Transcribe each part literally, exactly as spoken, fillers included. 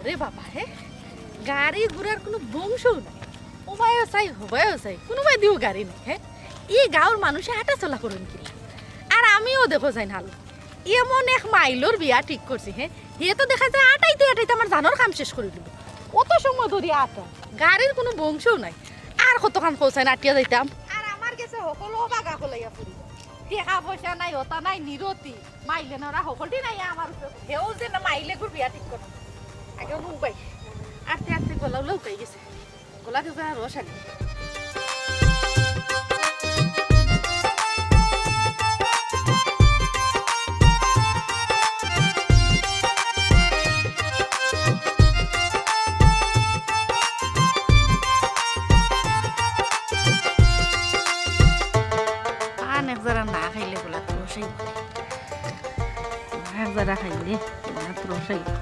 ওরে বাবা, হে, গাড়ি ঘোড়ার কুনু বংশও নাই। ওবায়ও চাই, হবায়ও চাই, কুনুবায়দিও গাড়ি নাই, হে। ই গাঁওর মানুষে আটা চলা করইন কিলা? আর আমিও দেখো যাইন হাল, এমন এক মাইলর বিয়া ঠিক করছি, হে। হে তো দেখা যায় আটাইতে আটাইতে আমার জানর কাম শেষ করি দিল। অত সময় ধরি আটা, গাড়ির কুনু বংশও নাই। আর কতখান কৌছাইন আটিয়া যাইতাম। আর আমার গেছে হকল বাগা খোলাইয়া পড়ি। টেকা পয়সা নাই, ওতা নাই, নিরতি। মাইলে নরা হকলটি নাই আমার উপরে। হেও যে না মাইলে গুর বিয়া ঠিক করো। আগে অনু উবাই। আটতে আটতে গলা উলা উকাই গেছে। গলা দিয়ে যারা রস আনি। পান এক জারা না খাইলে গলাত রস আইবো না। এক জারা খাইলে গলাত রস আইবো।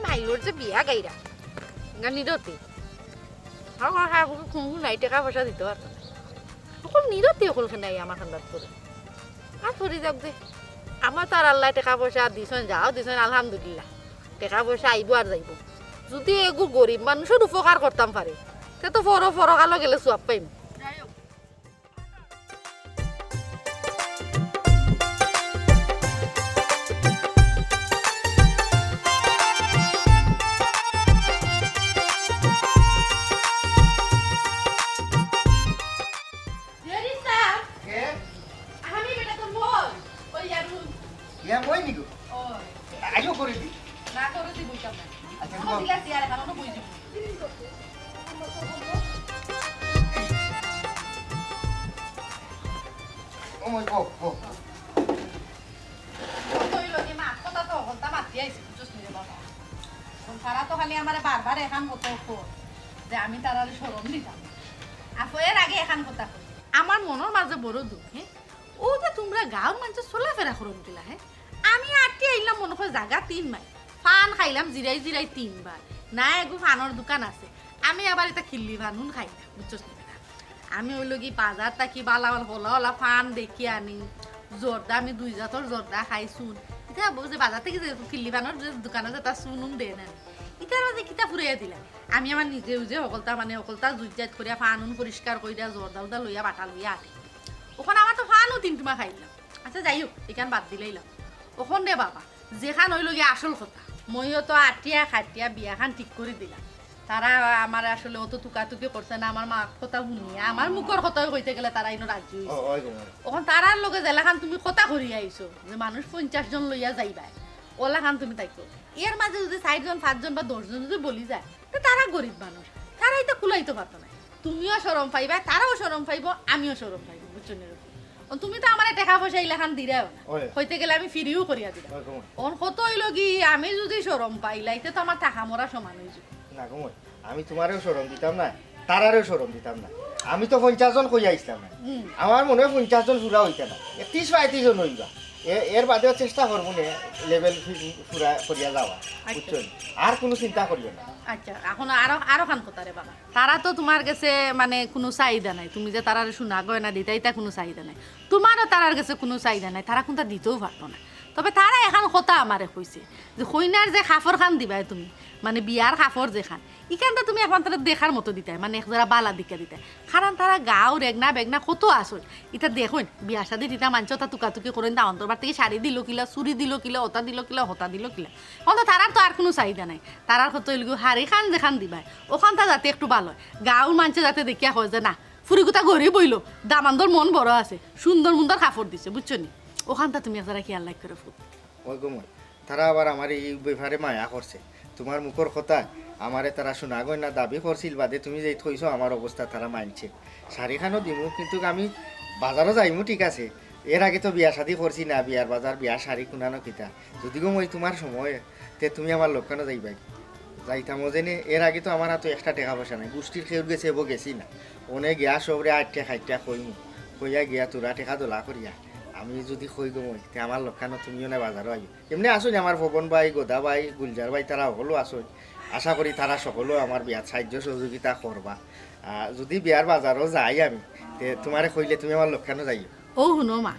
মাইলর যে বিয়া গাইরা, গানি রতি। আমার হাবুকে কুনু নাই, টেকা পয়সা দিতে পারতো না। হকল নিরতি হকল খেনাই আমার খান্দাত করে। আর পরি যাক যে, আমার তো আর আল্লায় টেকা পয়সা দিছইন, যাও দিছইন, আলহামদুলিল্লাহ। টেকা পয়সা আইবো আর যাইবো। যদি এগু গরিব মানুষর উপকার করতাম পারি, তে তো পর-, পরকালো গেলে সওয়াব পাইমু। Jerry sir. কে? আমি বেটা তোর মন। ওই ইয়ারু। ইয়া, মই নিগো। ও। আইও করে দি। না করে দি বইতাম না। আচ্ছা, কোনো বাবা। দিলা চেয়ার এখন, অনো বই যাবো। ও মই, বউ, বউ। কত হইল কি মা, কথা তো হকলতা মাতি আইছি, বুঝছস নি রে বাবা? এখন তারা তো খালি আমারে বারবার এখান কথা কয় যে আমি তারারে শরম দিতাম। আপু এর আগে এখান কথা কই। আমার মনর মাঝে বড় দুখ, হে? ও যে তোমরা গাঁওর মানষে চলাফেরা করন কিলা, হে? আমি আটটি আইলাম মনে হয় জাগা তিন মাইল। পান খাইলাম জিরাই জিরাই তিনবার। না এগু পানর দোকান আছে। আমি আবার এটা খিল্লি পান হুন খাই না, বুঝছস নি বেটা? আমি অইলো কি বাজার থাকি বালা বালা হলা হলা পান দেখি আনি। জর্দা আমি দুই জাতর জর্দা খাইছুন। ইতা বুঝে বাজার থাকি যে খিল্লি পানর যে দোকানো যেতা চুন হুন দেয় না। ইতার মাঝে কিতা ফুরাইয়া দিলা? আমি আমার নিজে উজে হকলতা মানে হকলতা জুইত জাইত করিয়া পান হুন পরিষ্কার করিয়া জর্দা উদা লইয়া বাটা লইয়া আনি। অখন আমার তো পানও তিন টুমা খাইলাম। আচ্ছা, যাই হোক, ইখান বাদ দিলাইলাম। অখন রে বাবা, যেখান অইলো গিয়া আসল কথা, মইও তো আটিয়া খাটিয়া বিয়াখান ঠিক করি দিলাম। তারা আমারে আসলে অত তুকাতুকি করছে না, আমার মাত কথা হুনিয়া, আমার মুখর কথাও কইতে গেলে তারা ইনো রাজি অইছে। ও, ওই গো, ওই। অখন তারার লগে যেলাখান তুমি কথা করিয়া আইছো, যে মানুষ পঞ্চাশ জন লইয়া যাইবায়, অলাখান তুমি তাইকো। এর মাঝে যদি চাইর জন, পাঁচ জন বা দশ জন যদি বলি যায়, তে তারা গরিব মানুষ, তারা ইতা কুলাইতো পারতো না। তুমিও শরম পাইবায়, তারাও শরম পাইবো, আমিও শরম পাইবো, বুঝছো নি রবি? অন তুমি তো আমারে টেকা পয়সা ইলাখান দিরায়ও না। ওই। কইতে গেলে আমি ফিরিও করিয়া দিরাম। ওই, কমন। অন কত অইলো কি, আমি যদি শরম পাইলাই, তে তো আমার থাকা মরা সমান অইযিবো। না, কমন। আমি তুমারেও শরম দিতাম না, তারারেও শরম দিতাম না। আমি তো পঞ্চাশ জন কইয়া আইছলাম না। হুম। আমার মনে হয় পঞ্চাশ জন পুরা অইতা না। এ ত্রিশ পঁয়ত্রিশ জন অইবা। এ-, এর বাদেও চেষ্টা করমু নে level ফি-, পুরা করিয়া যাওয়া। আচ্ছা। বুঝছো নি? আর কুনু চিন্তা করিও না। আচ্ছা, অখন আরো, আরো খান কথা রে বাবা। তারা তো তুমার গেছে মানে কুনু চাহিদা নাই, তুমি যে তারারে সোনা গয়না দিতায়, ইতা কুনু চাহিদা নাই। তুমারও তারার গেছে কুনু চাহিদা নাই, তারা কুনতা দিতেও পারতো না। তবে তারা এখান কথা আমারে কইছে যে কইনার যে কাপড় খান দিবায় তুমি, মানে বিয়ার কাপড় যেখান, ইখানতা তুমি একবার তারা দেখার মতো দিতায়, মানে এক জোড়া বালা দিকা দিতায়। কারণ তারা গাঁও রেগনা বেগনা কত আছইন, ইতা দেখইন বিয়া শাদিত ইতা মানষে অতা তুকাতুকি করইন, দাওয়ান্তর বাড়ি থাকি শাড়ি দিলো কিলা, চুড়ি দিলো কিলা, অতা দিলো কিলা, হতা দিলো কিলা। অখন তো তারার তো আর কুনু চাহিদা নাই। তারার কত অইলো গি, শাড়ি খান যেখান দিবায়, অখানতা যাতে একটু বালা অয়। গাঁওর মানষে যাতে দেখিয়া কয় যে, "না, ফুরিগুতা গরিব অইলো, দামান্দর মন বড় আছে, সুন্দর মুন্দর কাপড় দিছে", বুঝছো নি? অখানতা তুমি এক জোড়া খিয়াল রাখিও রে ফুত। ওই গো মই, তারা আবার আমারে ই ব্যাপারে মায়া করছে। তুমার মুখর কথা, আমারে তারা সোনা গয়না দাবি করছিল, বাদে তুমি যে কইছো আমার অবস্থা তারা মানছে। শাড়ি খানও দিমু, কিন্তু আমি বাজারও যাইমু, ঠিক আছে, এর আগে তো বিয়া শাদি করছি না, বিয়ার বাজার, বিয়ার শাড়ি কুনানো কিতা। যদি গো মই তুমার সময়, তে তুমি আমার লগে কেনে যাইবায়? যাইতাম অউ যেনে, এর আগে তো আমার আতো একটা টেকা পয়সা নাই, গুষ্টির কেউর গেছে এবো গেছি না। অনে গিয়া সবরে আটিয়া খাটিয়া কইমু, কইয়া গিয়া থুড়া টেকা দলা করিয়া, আমি যদি কই গো মই, তে আমার লগে কেনে তুমিও না বাজারো আইও। এমনে আছইন আমার পবন ভাই, গদা ভাই, গুলজার ভাই, তারা হকলও আছইন। আশা করি তারা সকলেও আমার বিয়াত সাহায্য সহযোগিতা করবা। আহ, যদি বিয়ার বাজারও যাই আমি, তে তোমারে কইলে তুমি আমার লগে কেনে যাইও? ও হুনো মা,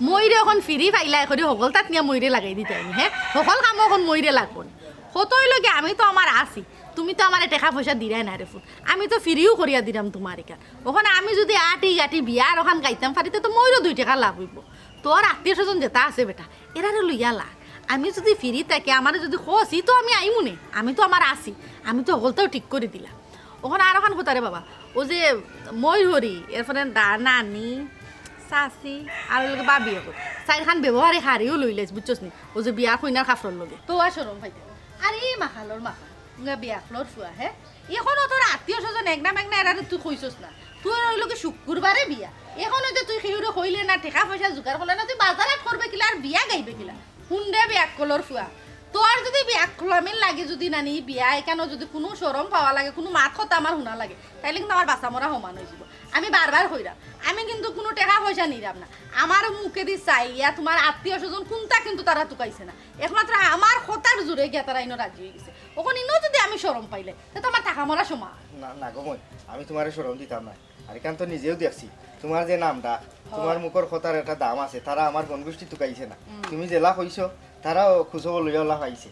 মইরে অখন ফিরি পাইলায় করি হকলতাত নিয়া মইরে লাগাই দিতায় নি, হে? হকল কামো অখন মইরে লাগবো নি। কত অইলো গি, আমি তো আমার আছি, তুমি তো আমারে টেকা পয়সা দিরায় না রে ফুত, আমি তো ফিরিউ করিয়া দিরাম তোমার ইখান। অখন আমি যদি আটি গাটি বিয়ার অখান গাইতাম পারি, তে তো মইরও দুই টেকা লাভ অইবো। তোর আত্মীয় স্বজন যেতা আছে বেটা, এরারে লইয়া লা। আমি যদি ফিরি থাকি, আমারে যদি কস, ই তো আমি আইমু নে, আমি তো আমার আছি, আমি তো হকলতাউ ঠিক করি দিলাম। অখন আর অখান কথা রে বাবা, ও যে ময়ূরী, এরপরে দা-, নানি, চাচি, আর অইলো গি ভাবি অকল। চাইরখান ব্যবহারে হারিও লইলাইছ, বুঝছস নি? ও যে বিয়া কইনার কাপড়র লগে। তো আর শরম পাইতে। আর ই মাখালর মাখা, ইয়া বিয়া করলর ফুয়া, হে? অখনো তোর আত্মীয় স্বজন এক না এক না এরারে তুই কইছস না। তুই আর অইলো গি শুক্রবারে বিয়া। অখনো যে তুই কেউরে কইলে না, টেকা পয়সা জোগাড় করলে না, তুই বাজার হাট করবে কিলা আর বিয়া গাইবে কিলা? হুন রে বিয়াক্কলর ফুয়া, তোর যদি বিয়াক্কলামির লাগি যদি নানি বিয়া এখানো যদি কুনু শরম পাওয়া লাগে, কুনু মাত কথা আমার হুনা লাগে, তাইলে কিন্তু আমার বাঁচা মরা সমান অইযিবো। আমি বারবার কইরাম, আমি কিন্তু কুনু টেকা পয়সা নিরাম না। আমার মুখেদি চাইয়া তোমার আত্মীয় স্বজন কুনটা কিন্তু তারা তুকাইছে না, একমাত্র আমার কথার জোরে গিয়া তারা ইনো রাজি অইগেছে। অখন ইনো যদি আমি শরম পাইলে, তে তো আমার থাকা মরা সমান। না, না গো মইন, আমি তোমারে শরম দিতাম না। আর ইখান তো নিজেও দেখছি, তোমার যে নামটা, হ। তোমার মুখর কথার একটা দাম আছে, তারা আমার বনগোষ্ঠী তুকাইছে না। হুম। তুমি যেলা কইছো, তারাও খুঁজো লইয়া ওলা পাইছে।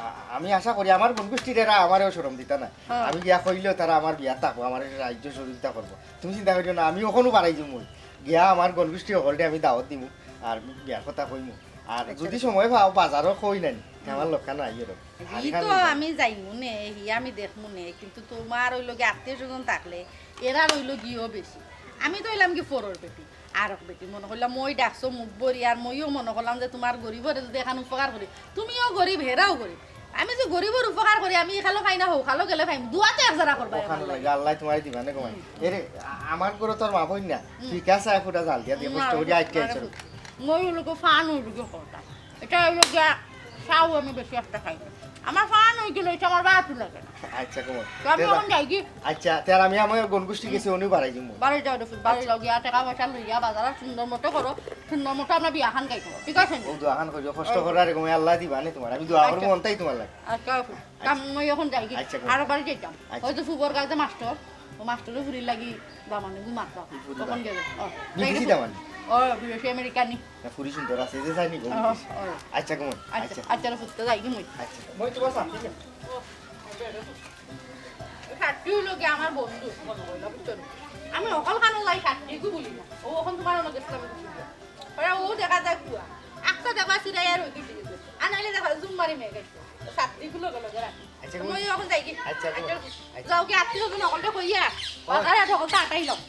আ-, আমি আশা করি আমার বনগোষ্ঠীর এরা আমারেও শরম দিতা না। হ। আমি গিয়া কইলেও তারা আমার বিয়াত থাকবো, আমার সাহায্য সহযোগিতা করবো। তুমি চিন্তা করিও না, আমি অখনো বাড়াই দিমু। গিয়া আমার বনগোষ্ঠী হকলরে আমি দাওয়াত দিমু, আর বিয়ার কথা কইমু। আর আচ্ছা। যদি সময় পাও, বাজারও কই নানি, হুম। আমার লগে নাই এরকম। হি তো আমি যাইমু নে, হি আমি দেখমু নে, কিন্তু তোমার অইলো গি আত্মীয় স্বজন থাকলে এরার অইলো গিও বেশি। আমি তো অইলাম গি পরর বেটি, আরক বেটি। মনো করলাম মই ডাকছো মুখ ভরি, আর মইও মনো করলাম যে তোমার গরিবরে যদি এখান উপকার করি, তুমিও গরিব, হেরাও গরিব। আমি যে গরিবর উপকার করি, আমি ইখালো পাই না, হউ খালো গেলে পাইমু। দোয়া তো এক জারা করবা। অখান লাগে, আল্লায় তোমারে দিবা নে গো মইন। হুম। এরে, আ-, আমার ঘরো তোর মা বইন না, হুম। ঠিক আছে, ফুটা জাল দিয়া দে, হুম, কষ্ট করি আটকে আইছো। মই অইলো গি ফান অইলো গি কথা। ইটা অইলো গিয়া, চাও আমি বেশি একটা খাই না। আমার ফান অই গেলে ইটা আমার ভাতও লাগে না। আচ্ছা, কমল। তো আমি তে যা। অখন যাই গি? আচ্ছা, তে আর আমি আমার বনগোষ্ঠী গেছে, উনিও বাড়াই দিমু। বাড়ি যাও রে ফুত, বাড়ি যাও গিয়া, টেকা পয়সা লইয়া বাজার সুন্দর মতো করো, সুন্দর মতো আমরা বিয়াখান গাই করো, ঠিক আছে নি? ও দোয়াখান করিও, কষ্ট করো আর এরকম আল্লায় দিবা নে তোমার। আমি দোয়া করমু আচ্ছা। অনটাই তোমার লাগে। আচ্ছা, ফুত। আচ্ছা। কাম মই অখন যাই গি? আচ্ছা, কমল। আর বাড়ি যাইতাম। আচ্ছা। অউ যে ফুবর গাঁও যে মাস্টর, ও মাস্টরর ফুরির লাগি দামানি গু মাতবা। ফুরি তখন দামানি। গেল। ও, বিদেশি দামানি? ও, বিদেশি আমেরিকানি। না, ফুরি সুন্দর আছে, যে চাইনি গো, ও, বিদেশি। ও। আচ্ছা, কমল। আচ্ছা, আচ্ছা। আচ্ছা, রে ফুত, যাই গি মই। আচ্ছা। মই তোমার সাথে যাই। ও, সাথী অইলো গি আমার বন্ধু, মনো করলা, বুঝছো নি? আমি হকল খানো যাই, সাথী গু বলি না। ও, অখন তোমার অনো গেছিলাম, বুঝছো? ওরা ও দেখা যায় কুয়া। একটা দেখা সিরাই আর ওই দিকে। আর নাইলে দেখা জুম মারি মেয়ে গেছে। সাথী গুলো গেল গেলা। আচ্ছা, তুমি অখন যাই গি? আচ্ছা, আচ্ছা। আচ্ছা, যাও গি আত্মীয় স্বজন হকলরে কইয়া, ও। বাজার হাট হকলতা আটাই লও।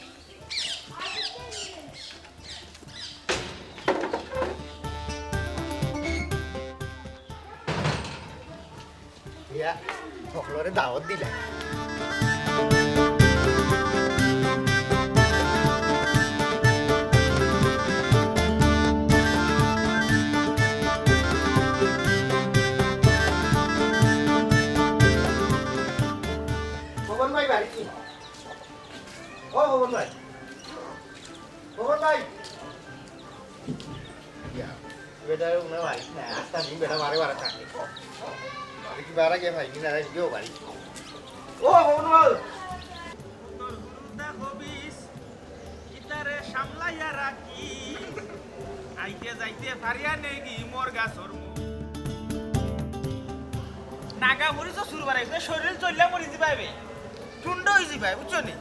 ইয়া, হকলরে দাওয়াত দিলা। খবর নাই বাড়ি কি? ও খবর নাই। খবর নাই। ইয়া, বেটা, উনি বাড়ি না, আস্তা দিন বেটা বারে বারে থাকে। বাড়ি কি বারা গিয়া ভাই, কি না, রাইত গিয়েও বাড়ি। ও, খবর নাই। তোর হুরুতা খবিস, কিতারে সামলাইয়া রাখি, আইতে যাইতে ফারিয়া নেগি মোর গাছর মুখ। নাগা মরিচ চুর বাড়াইছে, শরীর জ্বলিয়া মরি যিবায় বে। টুন্ড অই যিবায়, বুঝছো নি?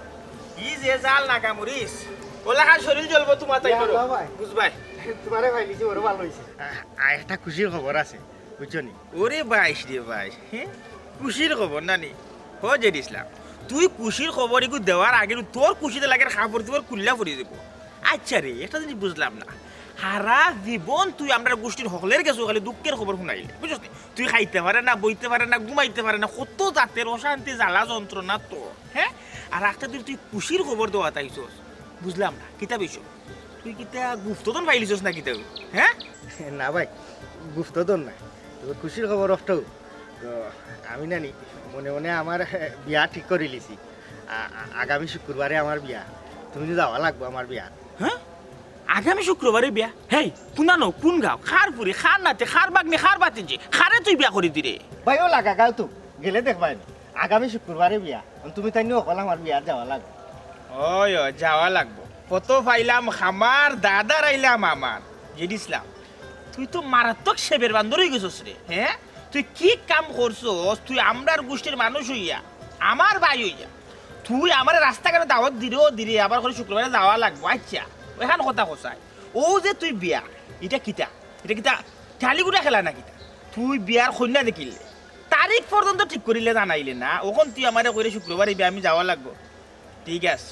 ই যে জাল নাগা মরিচ, ওলাখান শরীর জ্বলবো তোমার তাই ইয়া করো। আল্লাহ ভাই। বুঝবায়? তোমারে ভাই নিচে বড় ভালো হইছে। আ-, আ-, একটা খুশির খবর আছে, বুঝছো নি? ওরে বাইশ রে বাইশ, হে? খুশির খবর না নি? হ জেড ইসলাম, তুই খুশির খবর এগু দেওয়ার আগে তোর খুশিতে লাগের কাপড় চোপড় খুলিয়া পড়ি যাইবো। আচ্ছা রে, একটা জিনিস বুঝলাম না, হারা জীবন তুই আমরার গোষ্ঠীর হকলের গেছে খালি দুঃখের খবর হুনাইলে, বুঝছস নি? তুই খাইতে পারে না, বইতে পারে না, ঘুমাইতে পারে না, কত জাতের অশান্তি, জ্বালা, যন্ত্রণা তোর, হে? আর একটা দিন তুই খুশির খবর দেওয়াত আইছস, বুঝলাম না, কিতা বিষয়? তুই কিতা গুপ্তধন পাইলিছস না কিতা, হে? না ভাই, গুপ্তধন না, তবে খুশির খবর অষ্টাউ। তো আমি নানি মনে মনে আমার বিয়া ঠিক করিলিছি। আ-, আ-, আগামী শুক্রবারে আমার বিয়া। তুমি তো যাওয়া লাগবো আমার বিয়াত। হে? আগামী শুক্রবারে বিয়া? হেই, কুনানো, কুন গাঁও? কার ফুরি, কার নাতি, কার ভাগ্নি, কার ভাতিজি? কারে তুই বিয়া করি দিরে? ভাই, ও লাগা গাঁও তো। গেলে দেখবায় নি, আগামী শুক্রবারে বিয়া। তুমি তাইন অকল আমার বিয়াত যাওয়া লাগবো। অয়, অয়, যাওয়া লাগবো। ফটো পাইলাম খামার, দাদার আইলাম আমার। জেড ইসলাম, তুই তো মারাত্মক সেবের বান্দর অইগেছস রে, হে? তুই কি কাম করছস? তুই আমরার গুষ্টির মানুষ অইয়া, আমার ভাই অইয়া, তুই আমারে রাস্তাঘাটো দাওয়াত দিরে, দিরে, আবার কইরে শুক্রবারে যাওয়া লাগবো। আইচ্ছা, অখান কথা কছাই। অউ যে তুই বিয়া, ইটা কিতা? ইটা কিতা টালিগুটা খেলা না কিতা? তুই বিয়ার কইন্যা দেখিলে, তারিখ পর্যন্ত ঠিক করিলে জানাইলে না, অখন তুই আমারে কইরে শুক্রবারে বিয়া আমি যাওয়া লাগবো। ঠিক আছে,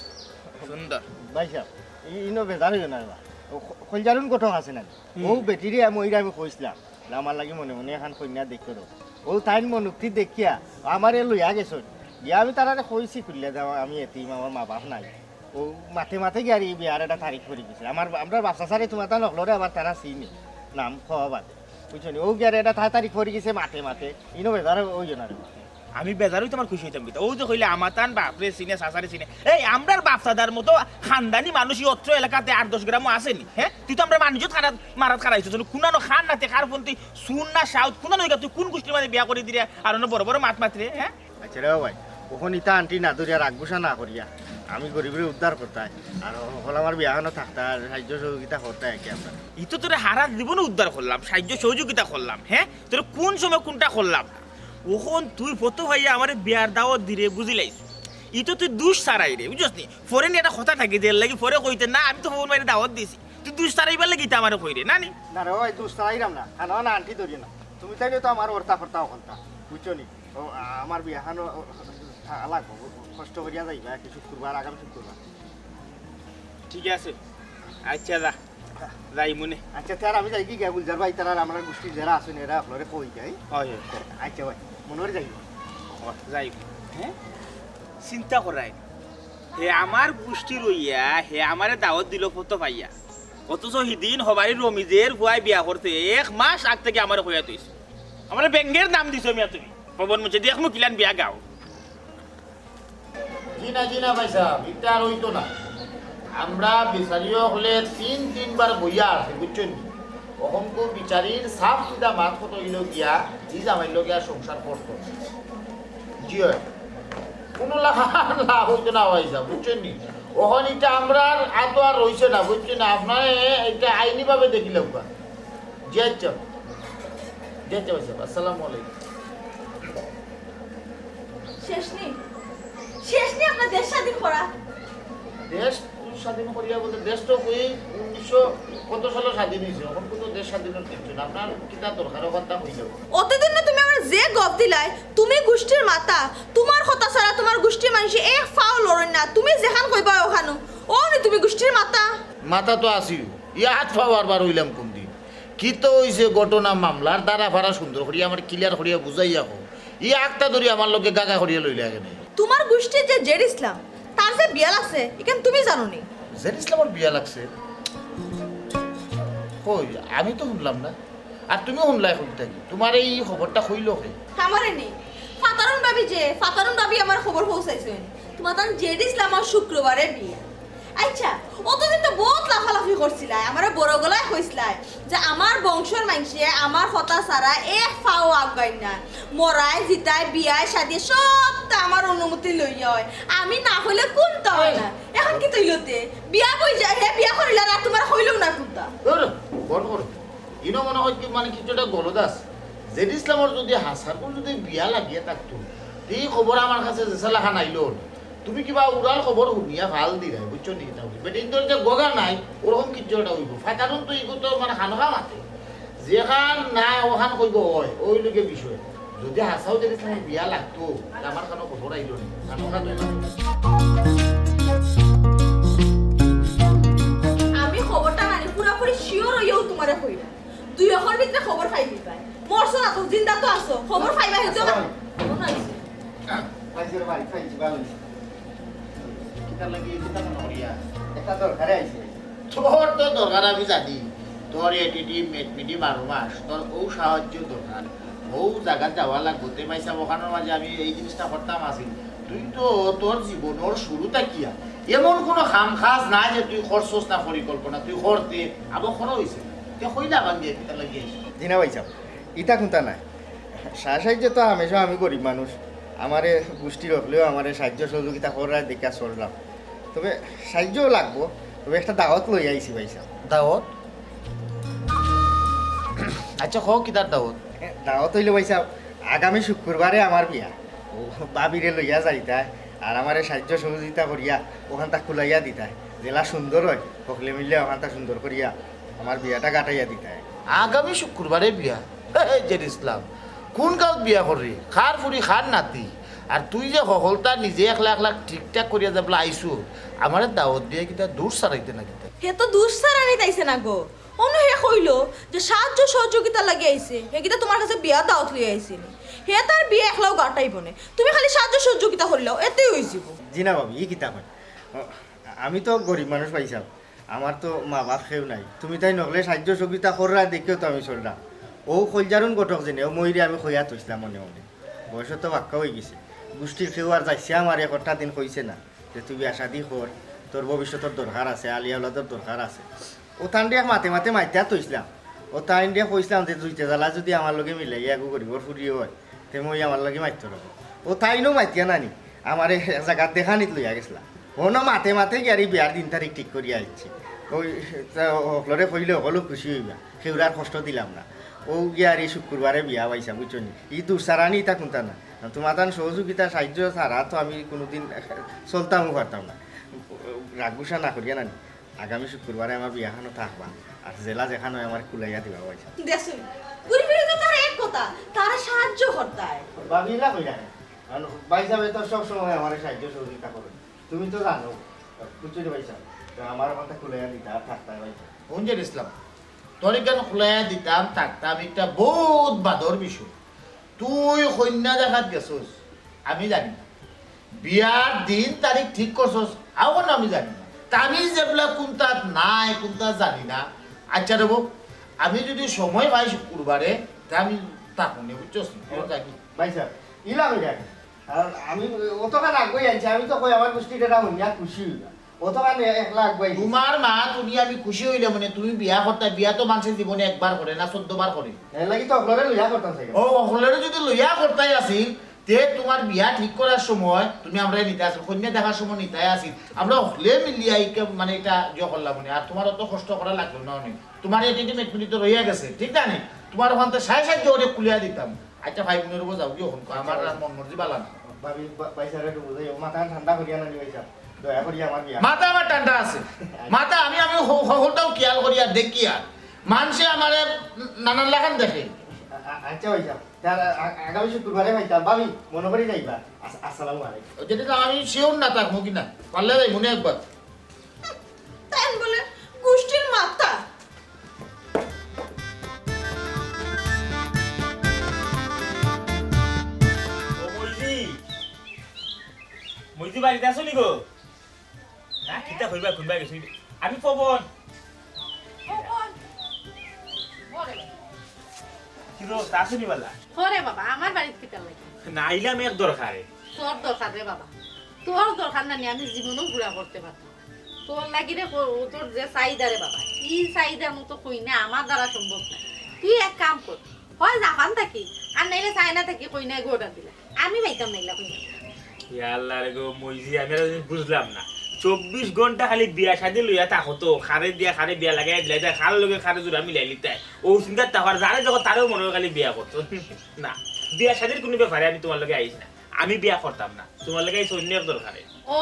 সুন্দর। ভাইসাব, ই-, ইনো বেজার অইও না রে বা। অউ খ-, খইলজারুন ঘটক আছে না? হুম। অউ বেটিরে আমি, অইরে আমি কইছলাম, আমার লাগি মনে মনে এখান কইন্যা দেখিও। অউ তাইন মনোক্তি দেখিয়া আমারে লইয়া গেছইন। গিয়া আমি তারারে কইছি, "খুলিয়া দেও, আমি এতিম, আমার মা বাপ নাই।" অউ মাতে মাতে গিয়ারে ই বিয়ার একটা তারিখ পড়ি গেছে। আমার, আমরার বাপ চাচারে তুমার তান অকলরে আবার তারা চিনে, নাম কওয়া বাদে। বুঝছো নি? অউ গিয়ারে একটা তা-, তারিখ পড়ি গেছে মাতে মাতে। ইনো বেজার অইও না রে বা। আমি বেজার অইতাম আর খুশি অইতাম কিতা? অউ যে কইলে আমার তান বাপরে চিনে, চাচারে চিনে। এই, আমরার বাপ দাদার মতো খানদানি মানুষ ই অত্র এলাকাতে আট দশ গ্রামও আছে নি, হে? তুই তো আমরার মানিজ্য থানাত মারাত খাড়াইছস, কুনানো খান নাতে কার পন্থী, সুন না সাউথ, কুনানো অইগা তুই কুন গুষ্টির মাঝে বিয়া করি দিরে আর অনো বড় বড় মাত মাতরে, হে? আইচ্ছা রে বা ভাই, অখন ইতা আন্টি না ধরিয়া রাগ গুসা না করিয়া আমি গরিবরে উদ্ধার করতায়, আর অকল আমার বিয়াখানো থাকতা, আর সাহায্য সহযোগিতা করতায় একে আমরা। ই তো তোরে হারা জীবনে উদ্ধার করলাম, সাহায্য সহযোগিতা করলাম, হে? তোরে কুন সময় কুনটা করলাম? অখন তুই ফটো পাইয়া আমারে বিয়ার দাওয়াত দিরে, বুঝিলাইছ? ই তো তুই দুষ ছাড়াই রে, বুঝছস নি? পরে নি একটা কথা থাকে যে এর লাগি পরে কইতে না, আমি তো ফোন মাইরে দাওয়াত দিছি। তুই দুষ ছাড়াইবার লাগি ইতা আমারে কইরে, না নি? না রে ভাই, দুষ ছাড়াইরাম না। খানো না আন্টি ধরিও না। তুমি তাইলে তো আমার অর্তা ফর্তা অকলতা, বুঝছো নি? অউ, আ-, আমার বিয়াখানো, অউ, থাকা লাগবো। কষ্ট করিয়া যাইবা, কি শুক্রবার, আগামী শুক্রবার। ঠিক আছে, আইচ্ছা, যা, যাইমুনে। আইচ্ছা, তে আর আমি যাইগি গিয়া, গুলজার ভাই, তারা আর আমরার গুষ্টির যেরা আছইন, এরা অকলরে কই যাই। অয়, অয়। আইচ্ছা ভাই, মনো করি যাইগি। অয়, যাইমু। হে? চিন্তা করায়। হে আমার গুষ্টির অইয়া, হে আমারে দাওয়াত দিলো ফটো পাইয়া। অথচ হিদিন হবারি রমিজের ফুয়ায় বিয়া করতে এক মাস আগ থাকি আমারে কইয়া থইছে। আমারে বেঙ্গের নাম দিছো মিয়া তুমি। পবন মুছে দেখমু কিলান বিয়া গাও। জি না, জি না ভাইসাব, ইতা আর অইতো না। আমরা বিচারি অকলে তিন তিনবার বইয়া আছি, বুঝছইন নি? অখনকু বিচারির সাফ সিধা মাত কত অইলো গিয়া, ই জামাইর লগে আর সংসার করতো না। জি অয়। কুনু লাভ, লাভ অইতো না ভাইসাব, বুঝছইন নি? অখন ইটা আমরার আতো আর রইছে না, বুঝছইন নি? আপনারা ইটা আইনিভাবে দেখিলাউক্কা। জি আইচ্ছা। জি আইচ্ছা ভাইসাব, আসসালামু আলাইকুম। শেষ নি? শেষ নি আপনার দেশ স্বাধীন করা? দেশ স্বাধীন করিয়া বলতে, দেশ তো কই উনিশশো কত সালে স্বাধীন অইছে, অখন কুনু দেশ স্বাধীনর কিচ্ছু না। আপনার কিতা দরকার, অখন তা অইলো। অতদিন না তুমি আমারে যে গপ দিলায়, তুমি গুষ্টির মাথা, তুমার কথা ছাড়া তুমার গুষ্টির মানষে এক পাও লড়ইন না, তুমি যেখান কইবা অখানউ, অউ নি তুমি গুষ্টির মাথা। মাথা তো আছি, ই আত পাও আরবার অইলাম কুনদিন? কিতা অইছে ঘটনা মামলার ধারা ফারা সুন্দর করিয়া আমারে clear করিয়া বুঝাইয়া কও। ই আতটা ধরি আমার লগে গাগা করিয়া লইলা কেনে? তুমার গুষ্টির যে জেড ইসলাম, তার যে বিয়া লাগছে, ইখান তুমি জানো নি? জেড ইসলামর বিয়া লাগছে? কই, আমি তো হুনলাম না। আর তুমি হুনলায় কুন থাকি? তুমারে ই খবরটা কইলো কে? আমারে নি। ফাতারুন ভাবি যে, ফাতারুন ভাবি আমারে খবর পৌঁছাইছইন। তুমার তান জেড ইসলামর শুক্রবারে বিয়া। আইচ্ছা, অতদিন তো বউত লাফালাফি করছিলায়, আমারে বড় গলায় কইছলায় যে আমার বংশর মানষে আমার কথা ছাড়া এক পাও আগাইন না। মরায়, জিতায়, বিয়ায়, শাদিয়ে সবতা আমার অনুমতি লইয়া অয়। আমি না কইলে কুন্তা অয় না। অখন কিতা অইলো তে? বিয়া কই যায়, হে বিয়া করিলা আর তুমারে কইলো না কুন্তা। ধুর, বন্ধ করো। ইনো মনো কয় কি, মানে, কিছু একটা গলদ আছে। জেড ইসলামর যুদি হাছার করি যুদি বিয়া লাগিয়া থাকতো, তে ই খবর আমার কাছে যেছালাখান আইলো অনে। তুমি কিবা উড়াল খবর হুনিয়া ফাল দিরায়, বুঝছো নি? বেটিন্তর যে গগা নাই, অরকম কিচ্ছু একটা অইবো। ফাতারুন তো ইগু তো মানে খানোখা মাতে। যেখান না অখান কইবো অয়, অউ লগে বিষয়। যুদি হাছাউ জেড ইসলামর বিয়া লাগতো, তে আমার খানো খবর আইলো নি। খানোখা তো আমি খবরটা নানি পুরাপুরি sure অইয়াউ তুমারে কইরাম। দুই অখর ভিতরে খবর পাইলিবায়। মরছো না তো, জিন্দা তো আছো। খবর পাইবা হেতো না। আসসালামু আলাইকুম। কেমন আছো? পাইছি রে ভাই, পাইছি, ভালা অইছে। কিতার লাগি, কিতা মনো করিয়া? একটা দরকারে আইছি। তোর তো দরকার আমি জানি। তোর attitude মেটমিটি বারো মাস, তোর অউ সাহায্য দরকার। অউ জাগাত যাওয়া লাগবো। তে মাইসাব অখানর মাঝে আমি এই জিনিসটা করতাম আছিল। তুই তো তোর জীবনর শুরু থাকিয়া এমন কুনু কাম কাজ নাই যে তুই করছস না পরিকল্পনা, তুই করতে আবার করা অইছে। তে কইলা বাদ দিয়া কিতার লাগি আইছস? জি না ভাইসাব, ইতা কুন্তা নায়। সাহায্য তো হামেশা আমি গরিব মানুষ, আমারে গুষ্টির অকলেও আমারে সাহায্য সহযোগিতা কররা দেখিয়া চলরাম। তবে সাহায্য লাগবো, তবে একটা দাওয়াত লইয়া আইছি ভাইসাব। দাওয়াত? আচ্ছা, কও কিতার দাওয়াত? দাওয়াত অইলো ভাইসাব, আগামী শুক্রবারে আমার বিয়া। অউ ভাবিরে লইয়া যাইতায়, আর আমারে সাহায্য সহযোগিতা করিয়া অখানতা কুলাইয়া দিতায়। যেলা সুন্দর অয়, হকলে মিলিয়া অখানতা সুন্দর করিয়া আমার বিয়াটা গাটাইয়া দিতায়। আগামী শুক্রবারে বিয়া? হে, হে, জেড ইসলাম, কুন গাঁওত বিয়া কররে? কার ফুরি, কার নাতি? আর তুই যে হকলতা নিজে একলা একলা ঠিকঠাক করিয়া যাবলা আইছস, আমারে দাওয়াত দিয়া কিতা দুষ ছাড়াইতে না কিতা? হে তো দুষ ছাড়ানিত আইছে না গো। অনো হে কইলো যে সাহায্য সহযোগিতা লাগি আইছে, হে কিতা তুমার কাছে বিয়ার দাওয়াত লইয়া আইছে নি? হে তার বিয়া একলাও গাটাইবো নে, তুমি খালি সাহায্য সহযোগিতা করিলাও, এতেউ অইযিবো। জি না ভাবি, ই কিতা কয়? অ, আমি তো গরিব মানুষ ভাইসাব, আমার তো মা বাপ কেউ নাই। তুমি তাইন হকলে সাহায্য সহযোগিতা কররায় দেখিয়াউ তো আমি চলরাম। অউ কইলজারুন ঘটক যেনে, অউ মইরে আমি কইয়া থইছলাম মনে মনে। বয়সও তো বাক্কা অইগেছে। গুষ্টির কেউ আর যাইছে আমারে একটা দিন কইছে না যে তুই বিয়া শাদি কর, তোর ভবিষ্যতর দরকার আছে, আলিয়া আওলাদর দরকার আছে। অউ তানরে মাতে মাতে মাতিয়া থইছলাম। অউ তাইনরে কইছলাম যে দুইটা জ্বালা যুদি আমার লগে মিলাইয়া এগু গরিবর ফুরিও অয়, তে মই আমার লগে মাততো রইবো। অউ তাইনও মাতিয়া নানি, আমারে এক জাগাত দেখানিত লইয়া গেছলা। অনো মাতে মাতে গিয়ারি বিয়ার দিন তারিখ ঠিক করিয়া আইছি। অউ, তা হকলরে কইলে হকলউ খুশি অইবা, কেউরে আর কষ্ট দিলাম না। অউ গিয়ারি শুক্রবারে বিয়া পাইছা, বুঝছো নি? ই দুষ ছাড়ানি ইতা কুনতা না। তুমার তান সহযোগিতা সাহায্য ছাড়া তো আমি কুনুদিন চলতামও পারতাম না। রাগ গুসা না করিয়া নানি, আগামী শুক্রবারে আমার বিয়াখানো থাকবা, আর যেলা যেখান অয় আমারে কুলাইয়া দিবা ভাইসাব। দেখছইন, ঘুরি ফিরি তো তারা এক কথা, তারা সাহায্য করতায়। ভাবি, ইলা কইরা কেনে? কারণ ভাইসাবে তো সব সময় আমারে সাহায্য সহযোগিতা করইন, তুমি তো জানো, বুঝছো নি ভাইসাব? তো আমার কথা কুলাইয়া দিতা আর থাকতায় ভাইসাব। হুন জেড ইসলাম, তোর ইখান কুলাইয়া দিতাম, থাকতাম, ইটা বউত বাদর বিষয়। তুই কইন্যা দেখাত গেছস, আমি জানি না। বিয়ার দিন তারিখ ঠিক করছস, অখনো আমি জানি না। তে আমি যেবলা কুনতাত নাই, কুনতা জানি না। আচ্ছা রে বউ, আমি যুদি সময় পাই শুক্রবারে, তে আমি থাকমু নে, বুঝছস নি? খবর থাকি। ভাইসাব, ইলা কইরা কেনে? আর আমি অতখান আগুয়াই আনছি, আমি তো কই আমার গুষ্টির এরা হুনিয়া খুশি অইবা। অতখান একলা আগুয়াই দিছি। তুমার মা তুমি আমি খুশি অইলে মানে তুমি বিয়া করতায়, বিয়া তো মানষে জীবনে একবার করে না, চৌদ্দ বার করে। এর লাগি তো হকলরে লইয়া করতাম চাই। অউ, হকলরে যুদি লইয়া করতায় আছিল, তে তুমার বিয়া ঠিক করার সময় তুমি আমরারে নিতায় আছিল, কইন্যা দেখার সময় নিতায় আছিল, আমরা হকলে মিলিয়া ইকে-, মানে ইটা ইয়ে করলাম মানে, আর তুমার অত কষ্ট করা লাগলো না অনেক। তুমার এই টেডি মেটমুটি তো রইয়া গেছে, ঠিক না নি? তুমার অখানতে সাই সাই জোরে কুলিয়া দিতাম। আচ্ছা ভাই, মনে রইবো যাও, কি অখন কও, আমার আর মন মর্জি বালা না। ভাবি, বা-, ভাইসাবরে একটু বুঝাইও, মাথা ঠান্ডা করিয়া নানি ভাইসাব, দয়া করিয়া আমার বিয়া। মাথা আমার ঠান্ডা আছে, মাথা আমি, আমি হ-, হকলটাউ খিয়াল করিয়া দেখিয়া, মানষে আমারে নানান লাখান দেখে। আ-, আ-, আচ্ছা ভাইসাব, তে আ-, আ-, আগামী শুক্রবারে পাইতাম, ভাবি, মনো করি যাইবা। আস-, আসসালামু আলাইকুম। অউ যেটা তো আমি sure না থাকমু কিনা, পারলে যাইমু নে একবার। তাইন বলে গুষ্টির মাথা। ও মইজি, মইজি বাড়িত আছো নি গো? না, কিতা কইবা, কুনবায় গেছো? আমি পবন। পবন। বলে। কিতা, আছো নি বালা? হরে বাবা, আমার বাড়িত কিতা লাগে? না, আইলাম এক দরকারে। তোর দরকার রে বাবা, তোর দরকার না নি আমি জীবনেও পুরা করতে পারতাম না। তোর লাগি রে, ও তোর যে চাহিদা রে বাবা, ই চাহিদার মতো কইন্যা আমার দ্বারা সম্ভব না। তুই এক কাম কর, হয় জাপান থাকি, আর নাইলে চায়না থাকি কইন্যা এগু order দিলা। আমি পাইতাম না ইলা কইন্যা। ইয়া আল্লাহ রে গো, মইজি, আমি আর বুঝলাম না। চব্বিশ ঘন্টা খালি বিয়া শাদি লইয়া থাকো তো, কারে দিয়া কারে বিয়া লাগাই দিলাই, কার লগে কারে জুড়া মিলাই লিতায়। অউ চিন্তাত থাকো, আর যারে দেখো তারেউ মনে অয় খালি বিয়া করতো। না, বিয়া শাদির কুনু ব্যাপারে আমি তুমার লগে আইছি না। আমি বিয়া করতাম না, তুমার লগে আইছি অইন্য এক দরকারে। ও,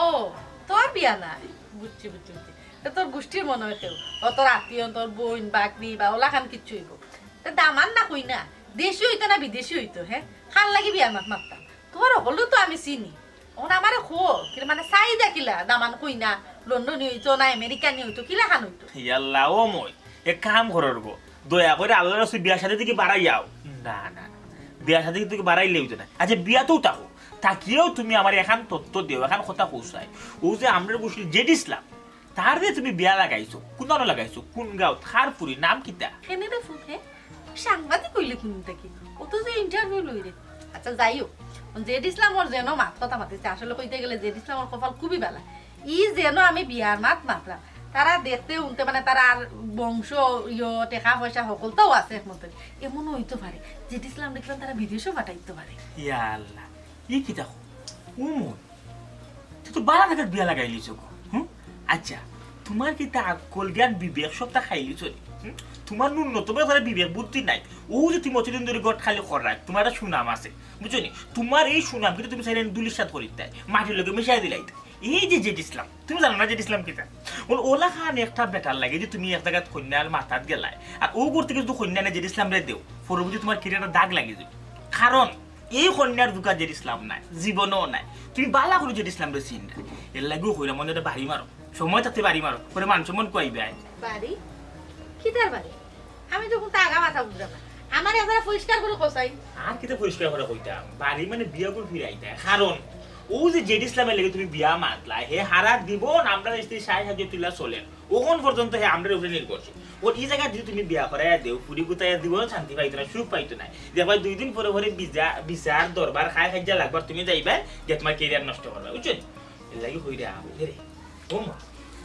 তোর বিয়া নাই? বুঝছি, বুঝছি, বুঝছি। তে তোর গুষ্টির মনো অয় কেউ, ও তোর আত্মীয়, তোর বইন, বাগনি বা অলাখান কিচ্ছু অইবো। তে দামান না কইন্যা, দেশি অইতো না বিদেশি অইতো, হে? কার লাগি বিয়ার মাত মাততাম? তুমার হকলরে তো আমি চিনি। অখন আমারে কও, কিরে মানে চাহিদা কিলা? দামান কইন্যা, লন্ডনি অইতো না আমেরিকানি অইতো, কিলাখান অইতো? ইয়াল্লা, ও মই, এক কাম করো গো, দয়া করি আল্লার ওয়াস্তে বিয়া শাদি থাকি বারাই আও। না, না, না, বিয়া শাদি থাকি বারাইলে অইতো না। আচ্ছা, বিয়াত তো থাকো, থাকিয়াউ তুমি আমারে এখান তথ্য দেও, এখান কথা কও চাই। অউ যে আমরার গুষ্টির জেড ইসলাম, তারে তুমি বিয়া লাগাইছো, কুনানো লাগাইছো, কুন গাঁওত, কার ফুরি, নাম কিতা? কেনে রে ফুফে? সাংবাদিক অইলে কুনু থাকি? ও তো যে interview লইরে। আচ্ছা, যাই হোক, জেড ইসলামর যেন মাত কথা মাতিছে, আসলে কইতে গেলে জেড ইসলামর কপাল খুবই বালা। ই যেন আমি বিয়ার মাত মাতরাম, তারা দেখতে উনতে মানে তারার বংশ, ইয়ো, টেকা পয়সা হকলতাউ আছে একমতে। এমনও অইতো পারে, জেড ইসলাম দেখলাম তারা বিদেশও পাঠাইতো পারে। ইয়া আল্লাহ, ই কিতা কও? ও মন, তুই তো বালা জাগাত বিয়া লাগাইলিছো গো। হুম? আচ্ছা, তুমার কিতা আক্কল জ্ঞান বিবেক সবতা খাইলিছো নি? হুম? তুমার ন্যূনতম একটা বিবেক বুদ্ধি নাই। অউ যে তুমি অতদিন ধরি ঘট খালি কররায়, তুমার একটা সুনাম আছে। বুঝছো নি? তুমার এই সুনাম কিন্তু তুমি চাইলে ধুলিস্যাৎ করিতায়, মাটির লগে মিশাই দিলাইতায়। এই যে জেড ইসলাম, তুমি জানো না জেড ইসলাম কিতা? অউ অলাখান একটা বেটার লাগি যে তুমি এক জাগাত কইন্যার মাতাত গেলায়, আর অউ ঘর থাকি যদি কইন্যা আনিয়া জেড ইসলামরে দেও, পরবর্তী তুমার career-ও দাগ লাগি যাইবো। কারণ এই কইন্যার যোগ্য জেড ইসলাম নায়, জীবনেও নায়। তুমি বালা করি জেড ইসলামরে চিনরায়, এরলাগিউ কইরাম, মনে একটা বাড়ি মারো, সময় থাকতে বাড়ি মারো, পরে মান সম্মান খুয়াইবায়। বাড়ি? কিতার বাড়ি? আমি তো কুন্তা আগা মাথা বুঝরাম না। আমারে একবারে পরিষ্কার করি কও চাই। আর কিতা পরিষ্কার করি কইতাম? বাড়ি মানে বিয়া করি ফিরাইতায়। কারণ অউ যে জেড ইসলামর লগে তুমি বিয়া মাতলায়, হে হারা জীবন আমরার স্ত্রী সাই সাহায্য তুলিয়া চলের। অখন পর্যন্ত হে আমরার উপরে নির্ভরশীল। অউ ই জাগাত যদি তুমি বিয়া করাইয়া দেও, ফুড়ি গুতাইয়া জীবনও শান্তি পাইতো নায়, সুখ পাইতো নায়। দেখবায় দুই দিন পরে পরে বিচার, বিচার, দরবার, খাই খাইজা লাগবার, তুমি যাইবায় যে তুমার career নষ্ট করবায়, বুঝছো নি? এরলাগি কইরাম, হে রে, ও মা,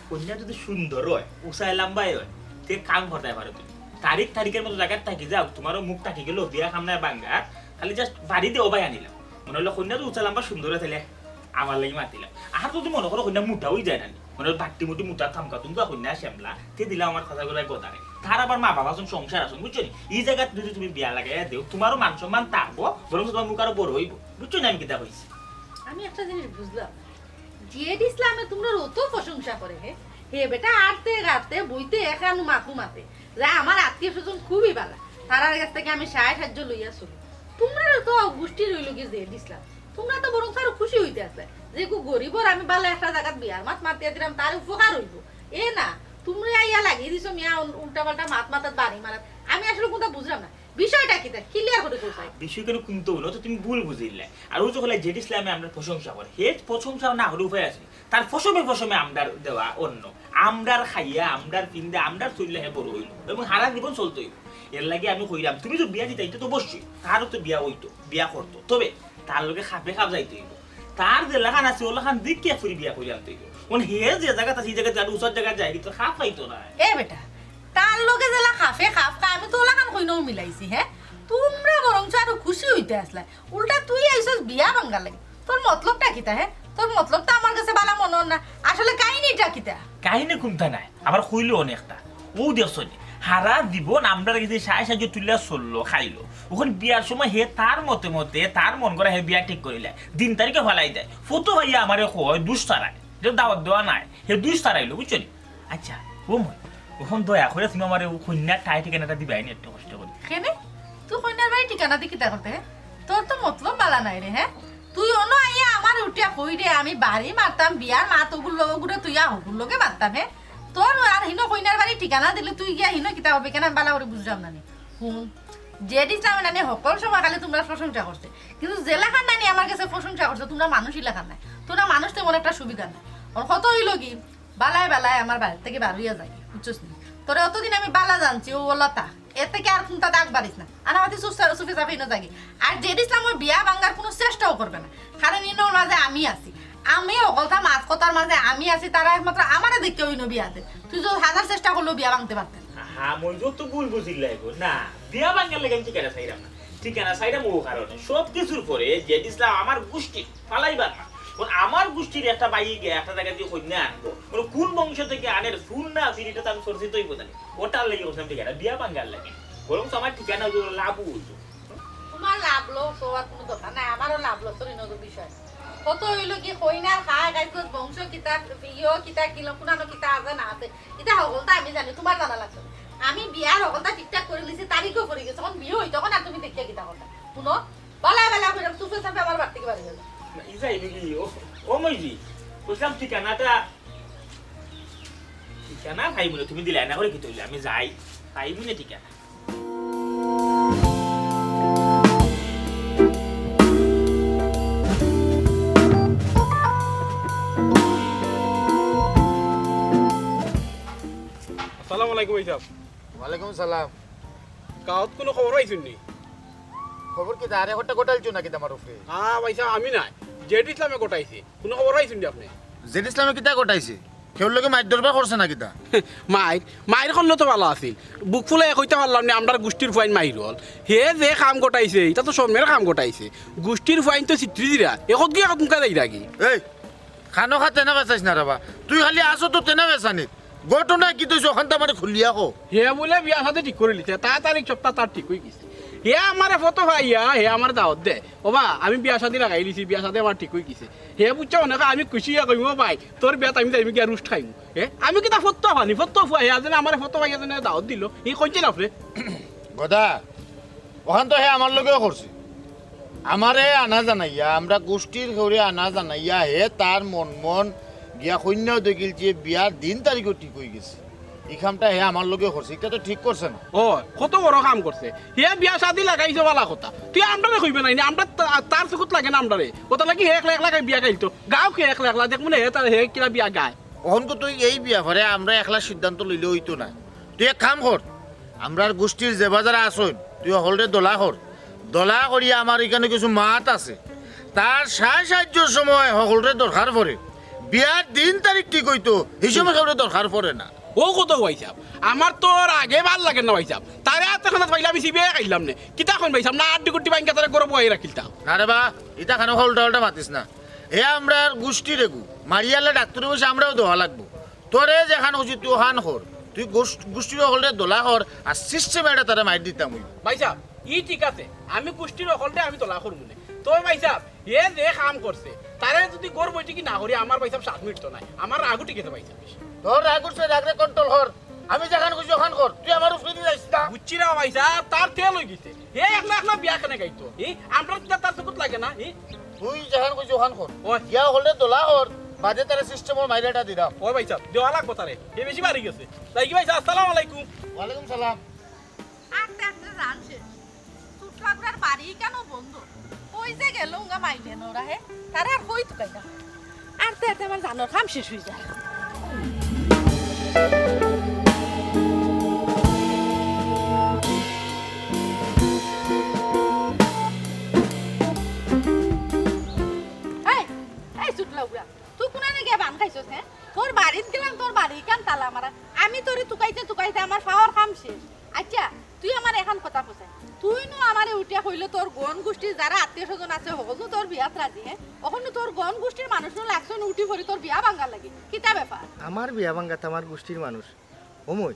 কইন্যা যদি সুন্দর অয়, উচায় লাম্বায় অয়, তে কাম করতায় পারো তুমি। তারিখ তারিখর মতো জাগাত থাকি যাউক, তুমারও মুখ থাকি গেলো, বিয়া খাম নায় ভাঙ্গার, খালি just বাড়ি দেও ভাই আনিলাম। মনে অইলো কইন্যা তো উচা লাম্বা সুন্দর অয়, তাইলে আমার লাগি মাতিলাম। আর যদি মনো করো কইন্যা মুটা অইযায় না নি, মনে অয় বাট্টি মুটি মুটা খামকা তুমকা কইন্যা শ্যামলা, তে দিলাও আমার কথাগুলায় গদারে। তার আবার মা বাবা আছইন, সংসার আছইন, বুঝছো নি? ই জাগাত যদি তুমি বিয়া লাগাইয়া দেও, তুমারও মান সম্মান থাকবো, বরং তুমার মুখ আরো বড় অইবো। বুঝছো নি আমি কিতা কইছি? আমি একটা জিনিস বুঝলাম না। জেড ইসলামে তুমরার অত প্রশংসা করে, হে? হে বেটা আটতে গাটতে বইতে এখানো মাতু মাতে। যা আমার আত্মীয় স্বজন খুবই বালা। তারার গেছ থাকি আমি সায় সাহায্য লইয়া চলি। তুমরার তো গুষ্টি রইল কি জেড ইসলাম। তুমরা তো বরং আরো খুশি অইতে আছলায়। যেগু গরিবর আমি বালা একটা জাগাত বিয়ার মাত মাতিয়া দিরাম, তার উপকার অইবো। এ না, তুমরা আইয়া লাগি দিছো মিয়া উল-, উল্টা পাল্টা মাত মাতাত বাড়ি মারাত। আমি আসলে কুন্তা বুঝরাম না। বিষয়টা কিতা? Clear করি কও চাই। বিষয় কুন্তা অইলো না, তো তুমি ভুল বুঝিলায়। আর অউ যে কইলায় জেড ইসলামে আমরার প্রশংসা করে, হে প্রশংসা না করি উপায় আছে নি? তার পশমে পশমে আমরার দেওয়া অন্ন, আমরার খাইয়া, আমরার পিন্দা, আমরার চইল্লা হে বড় অইলো এবং হারা জীবন চলতো অইবো। এরলাগি আমি কইরাম, তুমি যদি বিয়া দিতায়, ইতা তো অবশ্যই, তারও তো বিয়া অইতো, বিয়া করতো, তবে তার লগে খাপে খাপ যাইতো অইবো। তার যেলাখান আছে, অলাখান দেখিয়া ফুরি বিয়া করি আনতো অইবো। অখন হে যে জাগাত আছে, ই জাগাত যার উচার জাগাত যায়, কিন্তু খাপ পাইতো নায়। এ বেটা, তার লগে যেলা খাপে খাপ খায়, আমি তো অলাখান কইন্যাও মিলাইছি, হে? তুমরা বরঞ্চ আরো খুশি অইতে আছলায়। উল্টা তুই আইছস বিয়া ভাঙ্গার লাগি। তোর মতলবটা কিতা, হে? তোর মতলবটা আমার গেছে বালা মনো অর না। আসলে কাহিনীটা কিতা? কাহিনী কুন্তা নায়, আবার কইলো অনেকটা। অউ দেখছো নি, হারা জীবন আমরার গেছে সায় সাহায্য তুলিয়া চললো, খাইলো। অখন বিয়ার সময় হে তার মতে মতে, তার মন করা হে বিয়া ঠিক করিলায়। দিন তারিখে ফালাই দেয়। ফটো ভাইয়া আমারে কয় দুষ ছাড়ায়। হে দাওয়াত দেওয়া নায়। হে দুষ ছাড়াইলো, বুঝছো নি? আচ্ছা, ও মই, অখন দয়া করি তুমি আমারে অউ কইন্যার ঠাই ঠিকানাটা দিবায় নি একটু কষ্ট করি। কেনে? তুই কইন্যার বাড়ির ঠিকানা দি কিতা করতে, হে? তোর তো মতলব বালা নায় রে, হে? তুই অনো আইয়া আমারে উঠিয়া কইরে, আমি বাড়ি মারতাম, বিয়ার মাত অগুর লগে, অগুরে তুই আহ, অগুর লগে মারতাম, হে? তোর আর হিনো কইন্যার বাড়ির ঠিকানা দিলে তুই গিয়া হিনো কিতা করবে, কেনে আমি বালা করি বুঝরাম না নি। হুন, জেড ইসলামে নানি হকল সময় খালি তুমরার প্রশংসা করছে, কিন্তু যেলাখান নানি আমার গেছে প্রশংসা করছে, তুমরা মানুষ ইলাখান নায়, তুমরা মানুষ তেমন একটা সুবিধা নায়। অর কথা অইলো কি, বালায় বালায় আমার বাড়ির থাকি বার অইয়া যাইগি, বুঝছস নি? তোরে অতদিন আমি বালা জানছি, অউ অলা তা। এর থাকি আর কুন্তা দাগ বাড়িস না। আনামাতি সুফে সাফে ইনো যাইগি। আর জেড ইসলাম অউ বিয়া ভাঙ্গার কুনু চেষ্টাও করবে না। কারণ ইনোর মাঝে আমি আছি। আমি হকলতা মাত কথার মাঝে আমি আছি, তারা একমাত্র আমারে দেখিয়া অইন্য বিয়া দে। তুই যদি হাজার চেষ্টা করলেও বিয়া ভাঙতে পারতে না। হা, মঞ্জু তো ভুল বুঝিলায় গো। না, বিয়া ভাঙ্গার লাগি আমি ঠিকানা চাইরাম না। ঠিকানা চাইরাম অউ কারণে। সব কিছুর পরে জেড ইসলাম আমার গুষ্টি ফালাইবার না। অখন আমার গুষ্টির একটা ভাইয়ে গিয়া একটা জাগা থাকি কইন্যা আনবো। অখন কুন বংশ থাকি আনের, কুন না ফিরিটা তো আমি চর্চিত অইবো জানি। অটার লাগি কইছিলাম ঠিকানা, বিয়া ভাঙ্গার লাগি। বরং তো আমার ঠিকানা অইলো লাভ অইলো। তুমার লাভ লস অওয়ার কুনু দরকার নাই, আমারও লাভ লসর ইনো বিষয়। কথা অইলো কি, কইন্যার খায় খাইছত, বংশ কিতা, ইয়ো কিতা, কিলো, কুনানো কিতা আছে না আছে, ইতা হকলতা আমি জানি, তুমার জানা লাগতো না। আমি বিয়ার হকলতা ঠিকঠাক করি নিছি, তারিখও পড়ি গেছে, অখন বিয়া অইতো, অখন আর তুমি দেখিয়া কিতা করতায়? হুনো, বালা বালা কইরাম, সুফে সাফে আমার বাড়ি থাকি বার অইয়া যাও। না, ই যাইবে কি? ও, ও মইজি, কইছিলাম ঠিকানাটা, ঠিকানা পাইমু নে, তুমি দিলায় না করি কিতা অইলো, আমি যাই, পাইমু নে ঠিকানা। আসসালামু আলাইকুম ভাইসাব। ওয়ালাইকুম সালাম। গাঁওত কুনু খবর পাইছইন নি? খবর কিতা? আরে, একটা ঘটাইলছো নাকি আমার উপরে? হ্যাঁ ভাইসাব, আমি নায়, জেড ইসলামে ঘটাইছে। কুনু খবর পাইছইন নি আপনে? জেড ইসলামে কিতা ঘটাইছে? কেউর লগে মাইর দরবার করছে না কিতা? মাইর, মাইর করলে তো ভালা আছিল। বুক ফুলাইয়া কইতা পারলাম নি, আমরার গুষ্টির ফুয়াইন মাইর অইল। হে যে কাম ঘটাইছে, ইটা তো শরমের কাম ঘটাইছে। গুষ্টির ফুয়াইন তো ছিত্রি দিরা, একত গিয়া একত মুখা যাইরা কি? এই, কানো খা তেনা বেচাইস না রে বা। তুই খালি আছো তো তেনা বেচানিত। ঘটনা কিতা অইছে অখানতা আমারে খুলিয়া ক। হে বুলে বিয়া শাদি ঠিক করিলিছে, তার তারিখ সপ্তাহ তার ঠিক অইগেছে। হে আমারে ফটো পাইয়া, হে আমারে দাওত দে। ওবা, আমি বিয়া শাদি লাগাইলিছি, বিয়া শাদি আমার ঠিক অইগেছে। হে বুঝছো অনে খা, আমি খুশি অইয়া কইমু, "ও ভাই, তোর বিয়াত আমি যাইমু গিয়া রুষ্ট খাইমু।" হে, আমি কিতা ফটো পানি, ফটো ফুয়া, হে আজ আমারে ফটো পাইয়া যেন দাওত দিল, ই কইছে না আপনি? গদা, অখান তো হে আমার লগেও করছে। আমারে আনা জানাইয়া, আমরা গুষ্টির কেউরে আনা জানাইয়া, হে তার মন মন গিয়া কইন্যাও দেখিলছে, বিয়ার দিন তারিখও ঠিক অইগেছে। ই কামটা হে আমার লগে করছে, ইটা তো ঠিক করছে না। ও, কত বড় কাম করছে। হে বিয়া শাদি লাগাইছে ভালা কথা। তুই আমরারে কইবে নায় নি, আমরা তা-, তার চকুত লাগে না আমরারে। অতার লাগি হে একলা একলা বিয়া গাইল তো। গাউক হে একলা একলা, দেখমু নে হে তার, হে কিলা বিয়া গায়। অখন তো তুই এই ব্যাপারে আমরা একলা সিদ্ধান্ত লইলে অইতো না। তুই এক কাম কর, আমরার গুষ্টির যে বা যারা আছইন, তুই হকলরে দলা কর। দলা করিয়া আমার ইখানো কিছু মাত আছে, তার সাহায্য সাহায্যর সময় হকলরে দরকার পড়ে। বিয়ার দিন তারিখ ঠিক অইতো, হি সময় কেউরে দরকার পড়ে না। ও কত ভাইসাব, আমার তো ওর আগে ভালা লাগে না ভাইসাব। তারে আতে খানাত পাইলে আমি সিবে খাইলাম নে। কিতা কইন ভাইসাব, না আড্ডি গুড্ডি ভাঙ্গা তারে গরম বহাই রাখিলতাম। আরে বা, ইতা খানো হল্টা হল্টা মাতিস না। হে আমরার গুষ্টির এগু, মারিয়ালে ডাক্তারে বসে আমরাও দেওয়া লাগবো। তোরে যেখান খুশি তুই ওখান কর, তুই গুষ-, গুষ্টির হকলরে দলা কর, আর সিস্টেমে এটা তারে মাইর দিতাম অই। ভাইসাব, ই ঠিক আছে, আমি গুষ্টির হকলরে আমি দলা করমু নে। তবে ভাইসাব, হে যে কাম করছে, তারে যদি গড় বৈঠকি না করি, আমার ভাইসাব সাত মিনিট তো নাই, আমার রাগও ঠিক আছে ভাইসাব। তোর রাগ উঠছে, রাগরে কন্ট্রোল কর। আমি যেখান খুশি ওখান কর, তুই আমার উপরে দিয়ে যাইস না। বুঝছি রে ভাইসাব, তার তেল অই গেছে। হে একলা একলা বিয়া কেনে গাইতো? হি? আমরার কিতা তার চকুত লাগে না? হি? তুই যেখান খুশি ওখান কর। ওই। গিয়া হকলরে দলা কর, বাদে তারে সিস্টেমর মাইর এটা দিলাম। ও ভাইসাব, দেওয়া লাগবো তারে। হে বেশি বাড়ি গেছে। তাই কি ভাইসাব, আসসালামু আলাইকুম। ওয়ালাইকুম সালাম। আটতে আটতে জান শেষ। চুটলাগুড়ার বাড়ি কেন বন্ধ? কই যে গেল উঙ্গা মাইলে নোরা হে? তারা আর কই তুকাইতাম? আটতে আটতে আমার জানোর কাম শেষ অই যায়। এই, এই চুটলাগুড়া, তুই কুনানে গিয়া বান খাইছস, হে? তোর বাড়িত গেলাম, তোর বাড়ি কান তালা মারা। আমি তোরে তুকাইতে তুকাইতে আমার পাওয়ার কাম শেষ। আচ্ছা, তুই আমার এখান কথা কইছস। তুই নু আমারে উঠিয়া কইলে তোর গন গুষ্টির যারা আত্মীয় স্বজন আছে, হকল নু তোর বিয়াত রাজি, হে? অখন নু তোর গন গুষ্টির মানুষ নু লাগছে নু উঠি পড়ি তোর বিয়া ভাঙ্গার লাগি। কিতা ব্যাপার? আমার বিয়া ভাঙ্গাত আমার গুষ্টির মানুষ? অময়,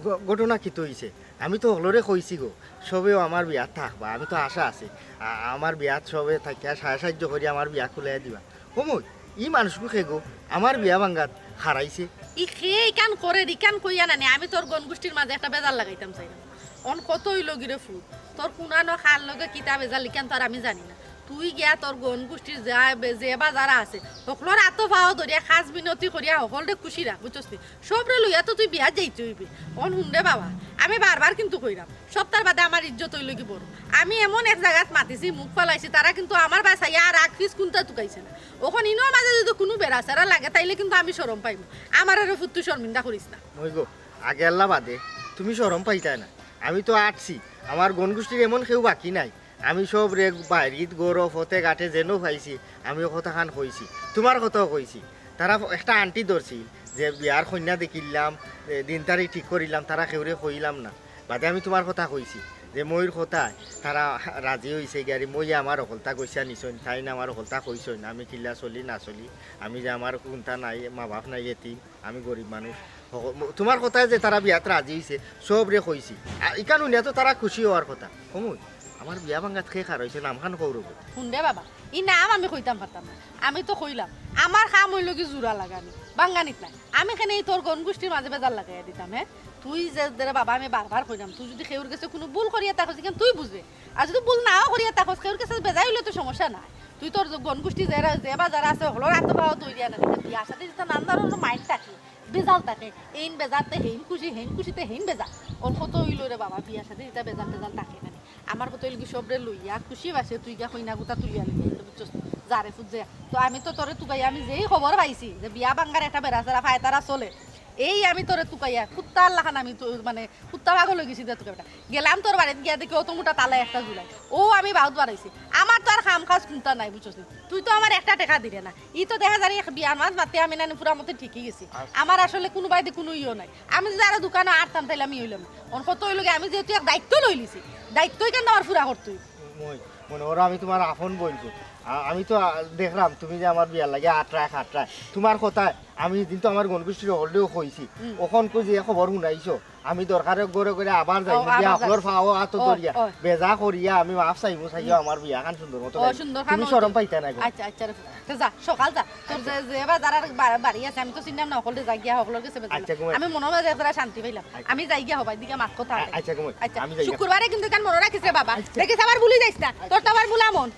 ঘ-, ঘটনা কিতা অইছে? আমি তো হকলরে কইছি গো, সবেও আমার বিয়াত থাকবা, আমি তো আশা আছে। আ-, আমার বিয়াত সবে থাকিয়া সাহায্য করি আমার বিয়া খুলাইয়া দিবা। অময়, ই মানুষগু কে গো, আমার বিয়া ভাঙ্গাত হারাইছে। ই কে ইখান করে, ইখান কইয়া না নে, আমি তোর গন গুষ্টির মাঝে একটা বেজার লাগাইতাম চাই না। অন কত অইল গিরে ফুত, তোর কুনানো কার লগে কিতা বেজার ইখান তো আর আমি জানি না। তুই গিয়া তোর গন গুষ্টির যা বে-, যে বা যারা আছে, হকলর আতো পাও ধরিয়া খাস মিনতি করিয়া হকলরে খুশি রাখ, বুঝছস নি? সবরে লইয়া তো তুই বিয়াত যাইতে অইবে। অন হুন রে বাবা, আমি বারবার কিন্তু কইরাম, সপ্তাহর বাদে আমার ইজ্জত অইল কি বড়। আমি এমন এক জাগাত মাতিছি, মুখ ফালাইছি, তারা কিন্তু আমার বায় চাইয়া আর আগ পিছ কুনতা তুকাইছে না। অখন ইনোর মাঝে যদি কুনু বেড়াছেড়া লাগে, তাইলে কিন্তু আমি শরম পাইমু। আমার আরে ফুত তুই শরমিন্দা করিস না। মই গো, আগে আল্লাহ বাদে, তুমি শরম পাইতায় না। আমি তো আটছি, আমার গনগুষ্টির এমন কেউ বাকি নাই। আমি সবরে বাইরিত গরো ফতে ঘাটে যেনো পাইছি, আমি ও কথাখান কইছি, তুমার কথাও কইছি। তারা একটা আন্টি ধরছিল যে বিয়ার কইন্যা দেখিলাম, এ, দিন তারিখ ঠিক করিলাম, তারা কেউরে কইলাম না। বাদে আমি তুমার কথা কইছি যে মইর কথায় তারা রাজি অইছে গিয়ারি, মইয়ে আমার হকলতা গইছা নিছইন, তাইন আমার হকলতা কইছইন, আমি কিলা চলি না চলি, আমি যে আমার কুনতা নাই, মা বাপ নাই, এতিম, আমি গরিব মানুষ। হক-, ম-, তুমার কথায় যে তারা বিয়াত রাজি অইছে, সবরে কইছি। আর ইখান হুনিয়া তো তারা খুশি অওয়ার কথা। অময়, আমার বিয়া ভাঙ্গাত কে কার অইছে, নামখান কও রবো। হুন রে বাবা, ই নাম আমি কইতাম পারতাম না। আমি তো কইলাম, আমার কাম অইল কি জুড়া লাগানি, ভাঙ্গানিত নাই। আমি কেনে ই তোর গনগুষ্টির মাঝে বেজার লাগাইয়া দিতাম, হে? তুই যে রে বাবা, আমি বারবার কইলাম, তুই যদি কেউর গেছে কুনু ভুল করিয়া থাকস, ইখান তুই বুঝবে। আর যদি ভুল নাও করিয়া থাকস, কেউর গেছে বেজার অইলে তো সমস্যা নাই। তুই তোর গনগুষ্টি যারা, যে বা যারা আছে, হকলর আতো পাও ধরিয়া না, বিয়া শাদি দিতে নানান ধরনর মাইর থাকে। বেজাল থাকে, এইন বেজাতে হেইন খুশি, হেইন খুশিতে হেইন বেজাল। অর কত অইল রে বাবা, বিয়া শাদি দিতা বেজাল টেজাল থাকে না নি। আমার কত অইল কি সবরে লইয়া, খুশি বাসে তুই গিয়া কইনা গুতা তুলিয়া লইয়া আইতে, বুঝছস? যারে ফুত যে। তো আমি তো তোরে তুকাই, আমি যেই খবর পাইছি যে বিয়া ভাঙ্গার একটা বেড়াছেড়া ফায়তারা চলে, এই আমি তোরে তুকাইয়া, কুত্তার লাখান আমি তো, মানে, কুত্তা পাগল অই গেছি দে তুকাইয়া। গেলাম তোর বাড়িত গিয়া দেখি অত মোটা তালা একটা ঝুলাই। অউ আমি বাউত বাড়াইছি। আমার তো আর কাম কাজ কুন্তা নাই, বুঝছস নি? তুই তো আমার একটা টেকা দিরে না। ই তো দেখা যার এক বিয়ার মাত মাতে আমি নানি পুরা মতে ঠিকই গেছি। আচ্ছা। আমার আসলে কুনু বায়দি কুনু ইয়ো নাই। আমি যদি আরো দোকানো আটতাম, তাইলে আমি অইলাম না। অন কত অইলো গি, আমি যেহেতু এক দায়িত্ব লইলিছি, দায়িত্বই কিন্তু আমার পুরা করতই। মই মনে করো আমি তুমার আপন বইন। আ-, আমি তো, আ, দেখলাম তুমি যে আমার বিয়ার লাগি আটরায় খাটরায়। তুমার কথায় আমি হিদিন তো আমার গণগোষ্ঠীর হকলরেও কইছি। হুম। অখন কই যে খবর হুনাইছো, আমি দরকারে ঘরে ঘরে আবার যাইমু, ও, গিয়া আবার হকলর যাইমু। পাও আতো ও, ধরিয়া, ও। বেজা করিয়া আমি মাফ চাইমু, চাইয়া হুম। আমার বিয়াখান সুন্দর মতো ও, করিয়া। সুন্দর তুমি খান শরম অইতো। পাইতা না গো। আচ্ছা, আচ্ছা রে। তে যা, সকাল যা। তোর আচ্ছা। যে, যে বাজার আর বা-, বাড়ি আছে, আমি তো চিনলাম না, হকলরে যাই গিয়া হকলর গেছে বেজার। আচ্ছা, ঘুমাই। আমি মনো মনে হয় যে তোরা শান্তি পাইলাম। আচ্ছা। আমি যাই গিয়া হবাই দিকে মাত কথা আ-, আছে। আচ্ছা, ঘুমাই। আচ্ছা, আমি যাই গিয়া। শুক্রবারে কিন্তু এখান মনে রাখিস রে বাবা। আচ্ছা। দেখিস আবার ভুলি যাইস না, তোর তো আবার ভুলা মন।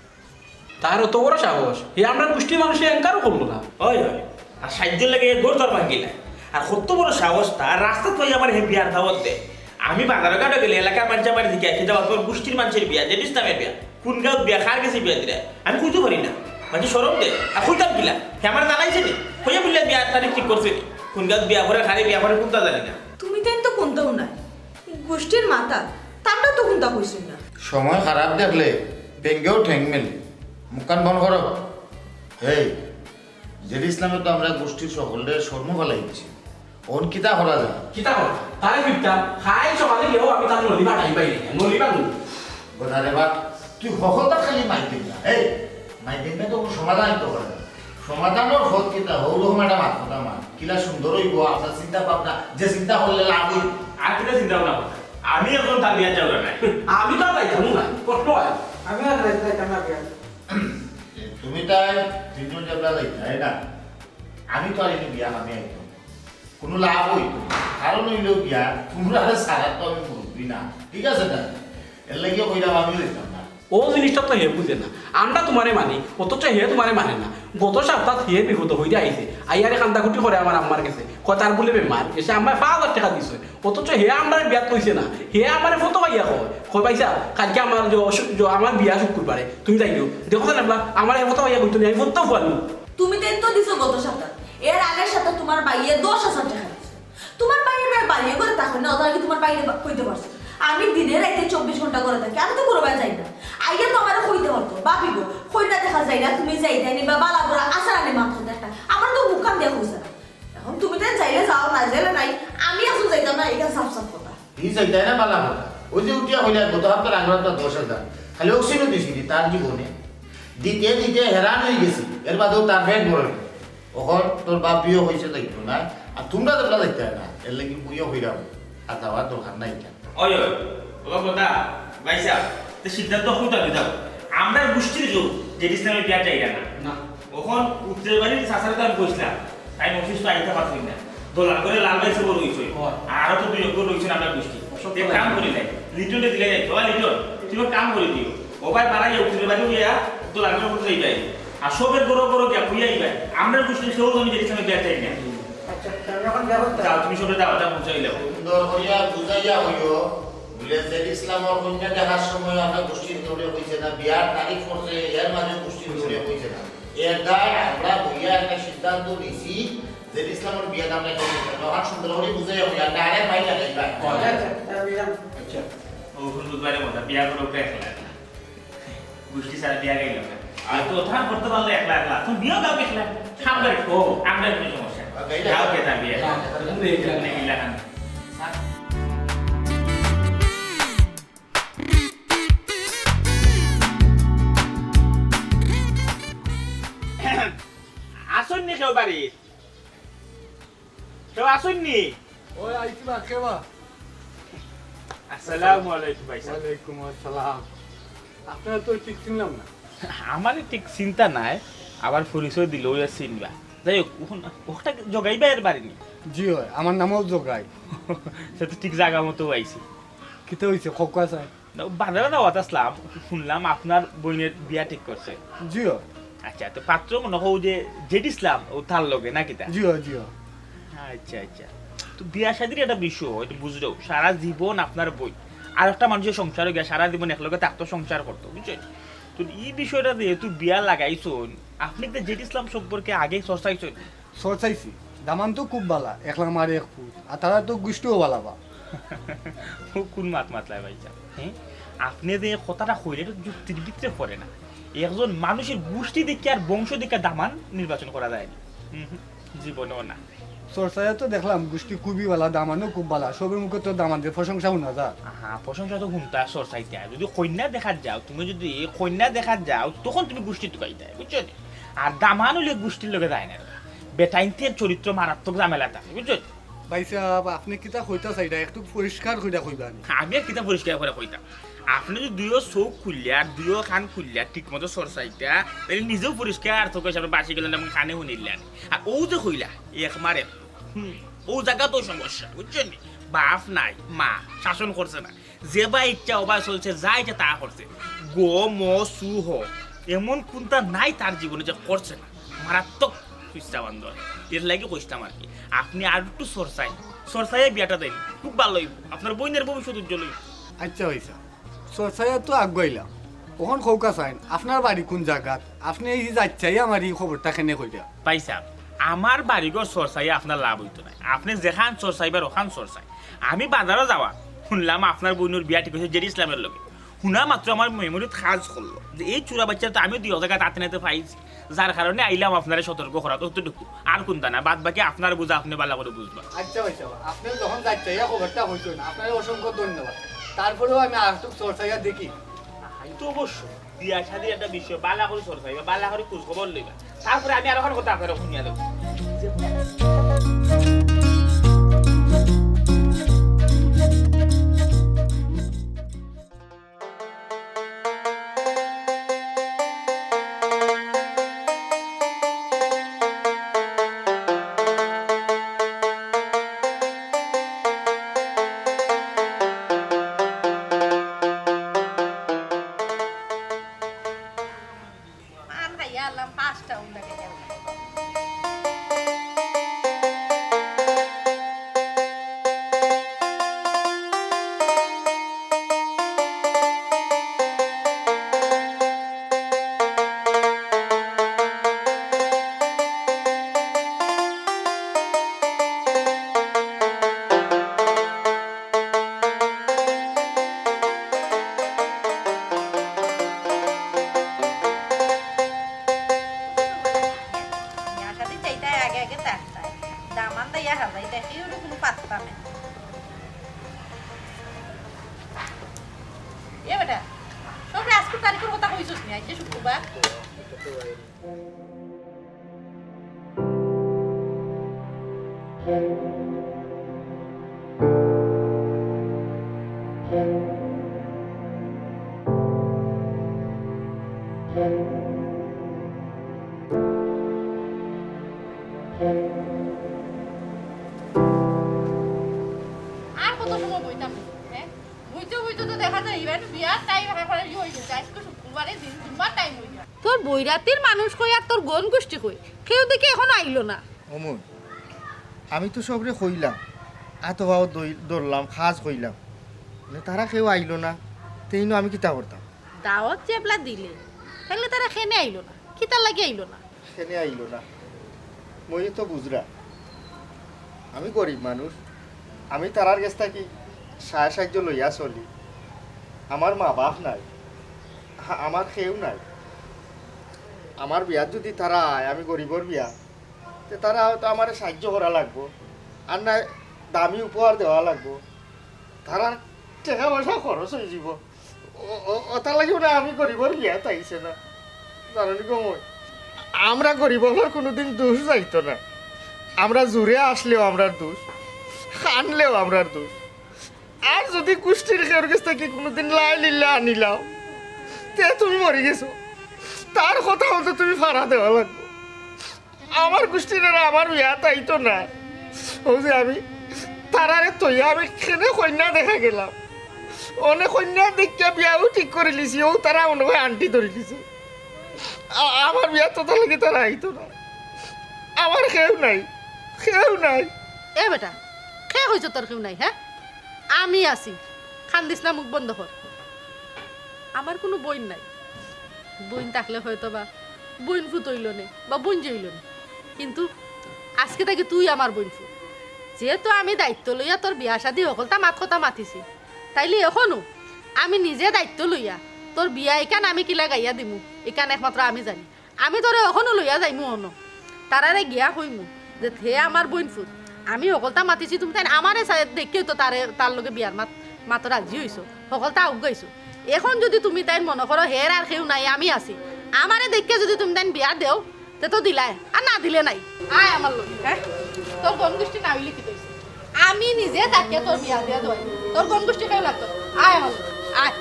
তার অত বড় সাহস, হে আমরার গুষ্টির মানুষে এনকারও করলো না। অয়, অয়। আর সাইয্যর লাগি এ ঘর-দর ভাঙ্গিলা। আর কত বড় সাহস তার, রাস্তাত পাই আমারে হে বিয়ার দাওয়াত দে। আমি বাজারো ঘাটো গেলে এলাকার মানষে আমারে জিগায়, "কিতা বা তোর গুষ্টির মানষর বিয়া, জেড ইসলামর বিয়া? কুন গাউত বিয়া, কার গেছে বিয়া দিরা?" আমি কইতাম পারি না। মানষে শরম দে। আর কইতাম কিলা? হে আমারে জানাইছে নি? কইয়া বললে বিয়ার তারিখ ঠিক করছে নি? কুন গাউত বিয়া করে, কারে বিয়া করে, কুনতা জানি না। তুমি তাইন তো কুন্তাও নায়। গুষ্টির মাথা, তানরা তো কুন্তা কইছইন না। সময় খারাপ দেখলে বেঙ্গেও ঠেং মেলে। মুখখান বন্ধ করো। এই, জেড ইসলামে তো আমরার গুষ্টির হকলরে শরমো ফালাই দিছে। অন কিতা করা যায়? কিতা করা? তারে ফিরতাম, খাই সকালে গেও আমি তার নলি বাটাই পাই না। নলি বাটু। বোঝা রে বাট, তুই হকলতা খালি মাইর দিবি না। এই, মাইর দিবি না তো কুনু সমাধান তো করে না। সমাধানর পথ কিতা? হউ রকম একটা মাত কথা মাত। কিলা সুন্দর অইবো আপনার চিন্তা ভাবনা, যে চিন্তা করলে লাভ অইবো। আর কিতা চিন্তা ভাবনা করতাম? আমি অখন তার বিয়াত যাওয়ার নাই। আমি তো আর যাইতাম না, কষ্ট অয়। আমি আর যাইতাম না বিয়াত। তুমি তাই তিনজন যেবলা যাইতায় না, আমি তো আর এই বিয়াত আমি আইতাম। কুনু লাভ অইতো না। কারণ অইলো গিয়া, তুমরারে ছাড়া তো আমি মুরব্বি না। ঠিক আছে না? এর লাগিও কইরাম আমিও যাইতাম না। অউ জিনিসটা তো হে বুঝে না। আমরা তুমারে মানি, অথচ হে তুমারে মানে না। গত সাপ্তাত হে বিপদো পড়িয়া আইছে। আইয়ারে কান্দাকুটি করে আমার আম্মার গেছে। কয় তার বুলে বেমার। এসে আম্মায় পাঁচ হাজার টেকা দিছে। অথচ হে আমরারে বিয়াত কইছে না। হে আমারে ফটো পাইয়া কয়। কয়, "ভাইসাব, কাইলকে আমার যে অসু-, যে আমার বিয়া শুক্রবারে। তুমি যাইও।" দেখো না, আমারে হে ফটো পাইয়া কইতো নি, আমি ফটো ফুয়ালু। তুমি তাইন তো দিছো গত সাপ্তাত। এর আগের সাপ্তাত তুমার ভাইয়ে দশ হাজার টেকা দিছে। তুমার ভাইয়ে ভাইয়ে ঘরে থাকে না, অতা কি তুমার ভাইরে কইতে পারছো? আমি দিনে রাইতে চব্বিশ ঘন্টা ঘরে থাকি, আমি তো কুনুবায় যাই না। আইয়া তো আমারে কইতে পারতো, "ভাবি গো, কইন্যা দেখা যায় না, তুমি যাইতায় নি বা বালা বুরা আছাড় আনি মাত কথা একটা।" আমার তো মুখখান দিয়া কইছে না। অখন তুমি তাইন যাইলে যাও, না যাইলে নাই, আমি অখন যাইতাম না, ইখান সাফ সাফ কথা। ই যাইতায় না বালা কথা। অউ যে উঠিয়া কইলা, গত হাপ্তার আগর হাপ্তা দশ হাজার। খালি অক্সিজেন দিছি নি তার জীবনে। দিতে দিতে হেরান অই গেছি। এর বাদেও তার পেট ভরে না। অখন তোর বাপ বিয়ে অইছে যাইতো না। আর তুমরা যেবলা যাইতায় না। এর লাগি বুঝিয়া কইরাম। আর যাওয়ার দরকার নাই ইটা। অয়, অয়। ও কথা, ভাইসাব, তে সিদ্ধান্ত অখন তার দিতাম। আমরার গুষ্টির কেউ জেড ইসলামর বিয়াত যাইরা না। না। অখন উত্তরের বাড়ির চাচারে তো আমি কইছিলাম, তাইন অসুস্থ, আইতা পারছইন না। দলাল করে লাল ভাই সব রইছে। অয়। আরো তো দুই একজন রইছইন আমরার গুষ্টি। অসুস্থ তে কাম ভাই। করি নাই। লিটনরে দিলে যাইতো। ও লিটন, তুমি এক কাম করি দিও। ও ভাই বাড়াইয়া উত্তরের বাড়ি অইয়া দলাল করে উঠে যাইবায়। আর সবের বড় বড় গিয়া কইয়া আইবায়। আমরার গুষ্টির কেউ আমি জেড ইসলামর বিয়াত যাই না। আচ্ছা, তে আমি অখন যাও, তুমি সবরে দাওয়াত পৌঁছাইলাও। সুন্দর করিয়া বুঝাইয়া কইও, বুলে জেড ইসলামর কইন্যা দেখার সময় আমরার গুষ্টির কেউরে কইছে না, বিয়ার তারিখ পড়ছে, এর মাঝে গুষ্টির কেউরে কইছে না। এর দায় আমরা বইয়া একটা সিদ্ধান্ত নিছি, জেড ইসলামর বিয়াত আমরা কেউ কইতাম না। অখন সুন্দর করি বুঝাইয়া কইও, আর direct মাইর লাগাইবা। আচ্ছা, আচ্ছা, আমি যাই। আচ্ছা। ও, অখন বুঝবায় রে মজা, বিয়া করে উঠে একলা একলা। গুষ্টি ছাড়া বিয়া গাইলাম না। আর তো ওখান করতে পারলে একলা একলা। তুমি বিয়া গাও একলা। সামনে ও, আমরা কোনো সমস্যা নাই। গাইলে গাও কে তার বিয়া? না, না, না, না। আছইন নি কেউ বাড়িত? কেউ আছইন নি? ওই আইছি বা, কে বা? আসসালামু আলাইকুম ভাইসাব। ওয়ালাইকুম আসসালাম। আপনারে তো ঠিক চিনলাম না। আমারে ঠিক চিনতা নায়, আবার পরিচয় দিলে অউ আর চিনবা। যাই হোক, অখন ওটা জগাই ভাইর বাড়ি নি? জি অয়, আমার নামও জগাই। তে তো ঠিক জাগা মতো আইছি। কিতা অইছে, কউক্কা চাই? না, বাজারো যাওয়াত আছলাম, হুনলাম আপনার বইনর বিয়া ঠিক করছে। জি অয়। আচ্ছা, তে পাত্র মনে অয় অউ যে জেড ইসলাম, অউ তার লগে না কিতা? জি অয়, জি অয়। আচ্ছা, আচ্ছা। তে বিয়া শাদির একটা বিষয়, ইটা বুঝরাম। সারা জীবন আপনার বইন। আর একটা মানষর সংসারো গিয়া সারা জীবন একলগে থাকতো, সংসার করতো, বুঝছইন? তে ই বিষয়টা যেহেতু বিয়া লাগাইছইন, আপনে কিতা জেড ইসলাম সম্পর্কে আগে চর্চা করছইন? চর্চা করছি। দামান তো খুব বালা, একলা মার এক পুত, আর তারা তো গুষ্টিও বালা বা। ও কোন মাত মাতলায় ভাইসাব? হ্যাঁ, আপনে যে কথাটা কইলা, ইটা যুক্তির ভিতরে পড়ে না। একজন মানুষের গুষ্টি দেখিয়া আর বংশ দেখিয়া দামান নির্বাচন করা যায়নি। হুম, হুম, জীবনেও না। চরছাইয়া তো দেখলাম গুষ্টি খুবই বালা, দামানও খুব বালা, সবর মুখে তো দামানদের প্রশংসা হুনা যার। হ্যাঁ, প্রশংসা তো হুনতা চরছাইতা। যদি কইন্যা দেখাত যাও, তুমি যদি কইন্যা দেখাত যাও, তখন তুমি গুষ্টি তুকাইতায়, বুঝছো নি? আর দামান অইলে গুষ্টির লগে যায় না। বেটাইন্তের চরিত্র মারাত্মক ঝামেলা থাকে, বুঝছো নি? ভাইসাব, আপনে কিতা কইতা চাইরা, একটু পরিষ্কার কইরা কইবা নি। আমি আর কিতা পরিষ্কার করি কইতাম? আপনে যদি দুইও চউখ খুলিয়া আর দুইও কান খুলিয়া ঠিক মতো চরছাইতা, তাইলে নিজেও পরিষ্কার চউখর সামনে বাঁশি গেলেন এবং কানে হুনিলেন। আর অউ যে কইলা, এক মার এক, হুম, অউ জাগাত তো সমস্যা, বুঝছো নি? বাপ নাই, মা শাসন করছে না, যেবা ইচ্ছা ওবা চলছে, যা ইচ্ছা তা করছে। গ, ম, সু, হ, এমন কুনটা নাই তার জীবনে যে করছে না। মারাত্মক সুইচ্ছা বান্দর। এর লাগি কইতাম আর কি, আপনে আর একটু চরছাইন, চরছাইয়া বিয়াটা দেইন, খুব ভালা অইবো, আপনার বইনের ভবিষ্যৎ উজ্জ্বল অইবো। আচ্ছা ভাইসাব, চরছাইয়া তো আগুয়াইলাম, অখন কউক্কা চাইন, আপনার বাড়ি কুন জাগাত? আপনে এই যে যাইচ্ছাই আমার এই খবরটা কেনে কইরা? ভাইসাব, আমার বাড়িঘর চরছাইয়া আপনার লাভ অইতো নায়, আপনে যেখান চরছাইবার অখান চরছাইন। আমি বাজারো যাওয়া, হুনলাম আপনার বইনর বিয়া ঠিক অইছে জেরি ইসলামের লগে। হুনা মাত্র আমার মেমোরিত কাজ করলো যে এই চুরা বাইচ্চারে তো আমিও দুই এক জাগাত আতে নাতে পাইছি, যার কারণে আইলাম আপনারে সতর্ক করাত, অতটুকু, আর কুনটা না। বাদ বাকি আপনার বুঝা আপনে ভালা করি বুঝবা। আচ্ছা ভাইসাব, আপনে যখন যাইচ্ছাইয়া খবরটা কইছইন, আপনারে অসংখ্য ধন্যবাদ। তারপরেও আমি আর একটু চরছাইয়া দেখি। আই তো অবশ্য বিয়া শাদির একটা বিষয়, ভালা করি চরছাইবা, ভালা করি খোঁজ খবর লইবা। তারপরে আমি আরোখান কথা আপনারে হুনিয়া দেবো। পান খাইয়া আলাম, পাঁচটা উল্টা গেল। বিয়া শাদি চাইতায় আগে আগে থাকতায়। দামান দাইয়া হাজাইতায়, কেউর কুনু পাত্তা নাই। এ বেটা, সবরে আজকুর তারিখর কথা কইছস নি? আইজ যে শুক্রবার। আর কত সময় বইতাম, হ্যাঁ? বইতে বইতে তো দেখা যায়, এবার বিয়ার টাইম এখন ইয়ে হয়ে গেছে। আজকে শুক্রবারে দিন, জুম্মার টাইম হয়ে যায়। তোর বৈরাতির মানুষ কই আর তোর গন গোষ্ঠী কই? কেউ দেখি এখন আইলো না। অমন, আমি তো সবরে কইলাম, আতো বাও দই-, ধরলাম, খাস কইলাম, মানে, তারা কেউ আইলো না, তেইনও আমি কিতা করতাম? দাওয়াত যেবলা দিলে, তাইলে তারা কেনে আইলো না? কিতার লাগি আইলো না? কেনে আইলো না? মই তো বুঝরা, আমি গরিব মানুষ, আমি তারার গেছ থাকি সাহায্য সাহায্য লইয়া চলি। আমার মা বাপ নাই, আ-, আমার কেউ নাই। আমার বিয়াত যদি তারা আয়, আমি গরিবর বিয়া, তে তারা হয়তো আমারে সাহায্য করা লাগবো, আর না দামি উপহার দেওয়া লাগবো। তারার টেকা পয়সা খরচ হয়ে যাব। ও, ও, ওটার লাগি মানে আমি গরিবর বিয়াত আইছে না, জানো নি গো মই? আমরা গরিব অকলর কোনোদিন দোষ যাইতো না। আমরা জুরে আসলেও আমরার দোষ, কানলেও আমরার দোষ। আর যদি গোষ্ঠীর কেউর গেছ থাকি কোনোদিন লাই লিল্লা আনিলাও, তে তুমি মরি গেছো, তার কথা মতো তুমি ফাড়া দেওয়া লাগবো। আমার গোষ্ঠীর আর আমার বিয়াত আইতো না। ও যে আমি তারারে থইয়া আমি কেনে কইন্যা দেখা গেলাম। অনে কইন্যা দেখিয়া বিয়াও ঠিক করি লিছি, ও তারা মনে হয় আন্টি ধরি লিছে। আ-, আমার বিয়াত তো তার লাগি তারা আইতো না। আমার কেউ নাই, কেউ নাই। এ বেটা, কে কইছে তোর কেউ নাই, হ্যাঁ? আমি আছি, কান্দিস না, মুখ বন্ধ কর। আমার কোনো বইন নাই, বইন থাকলে হয়তো বা বইন ফুত অইলো নে বা বইন যে অইলো নে, কিন্তু আজকে থাকি তুই আমার বইনফুত। যেহেতু আমি দায়িত্ব লইয়া তোর বিয়া শাদি হকলতা মাত কথা মাতিছি, তাইলে এখনো আমি নিজে দায়িত্ব লইয়া তোর বিয়া ইখান আমি কিলা গাইয়া দিমু, ইখান একমাত্র আমি জানি। আমি তোরে অখনো লইয়া যাইমু অনো। তারারে গিয়া কইমু যে হে আমার বইনফুত, আমি হকলতা মাতিছি, তুমি তাইন আমারে দেখিয়া তো তারে, তার লগে বিয়ার মাত, মাতো রাজি অইছো, হকলতা আউগাইছো। এখন যুদি তুমি তাইন মনো করো হের আর কেউ নাই, আমি আছি, আমারে দেখিয়া যুদি তুমি তাইন বিয়া দেও, তে তো দিলায়, আর না দিলে নাই। আয় আমার লগে, হে? তোর গণ গুষ্টি না অইলে কিতা অইছে? আমি নিজে থাকিয়া তোর বিয়া দিয়া দেওয়াই, তোর গণ গুষ্টি কেউ লাগতো না। আয় আমার লগে, আয়।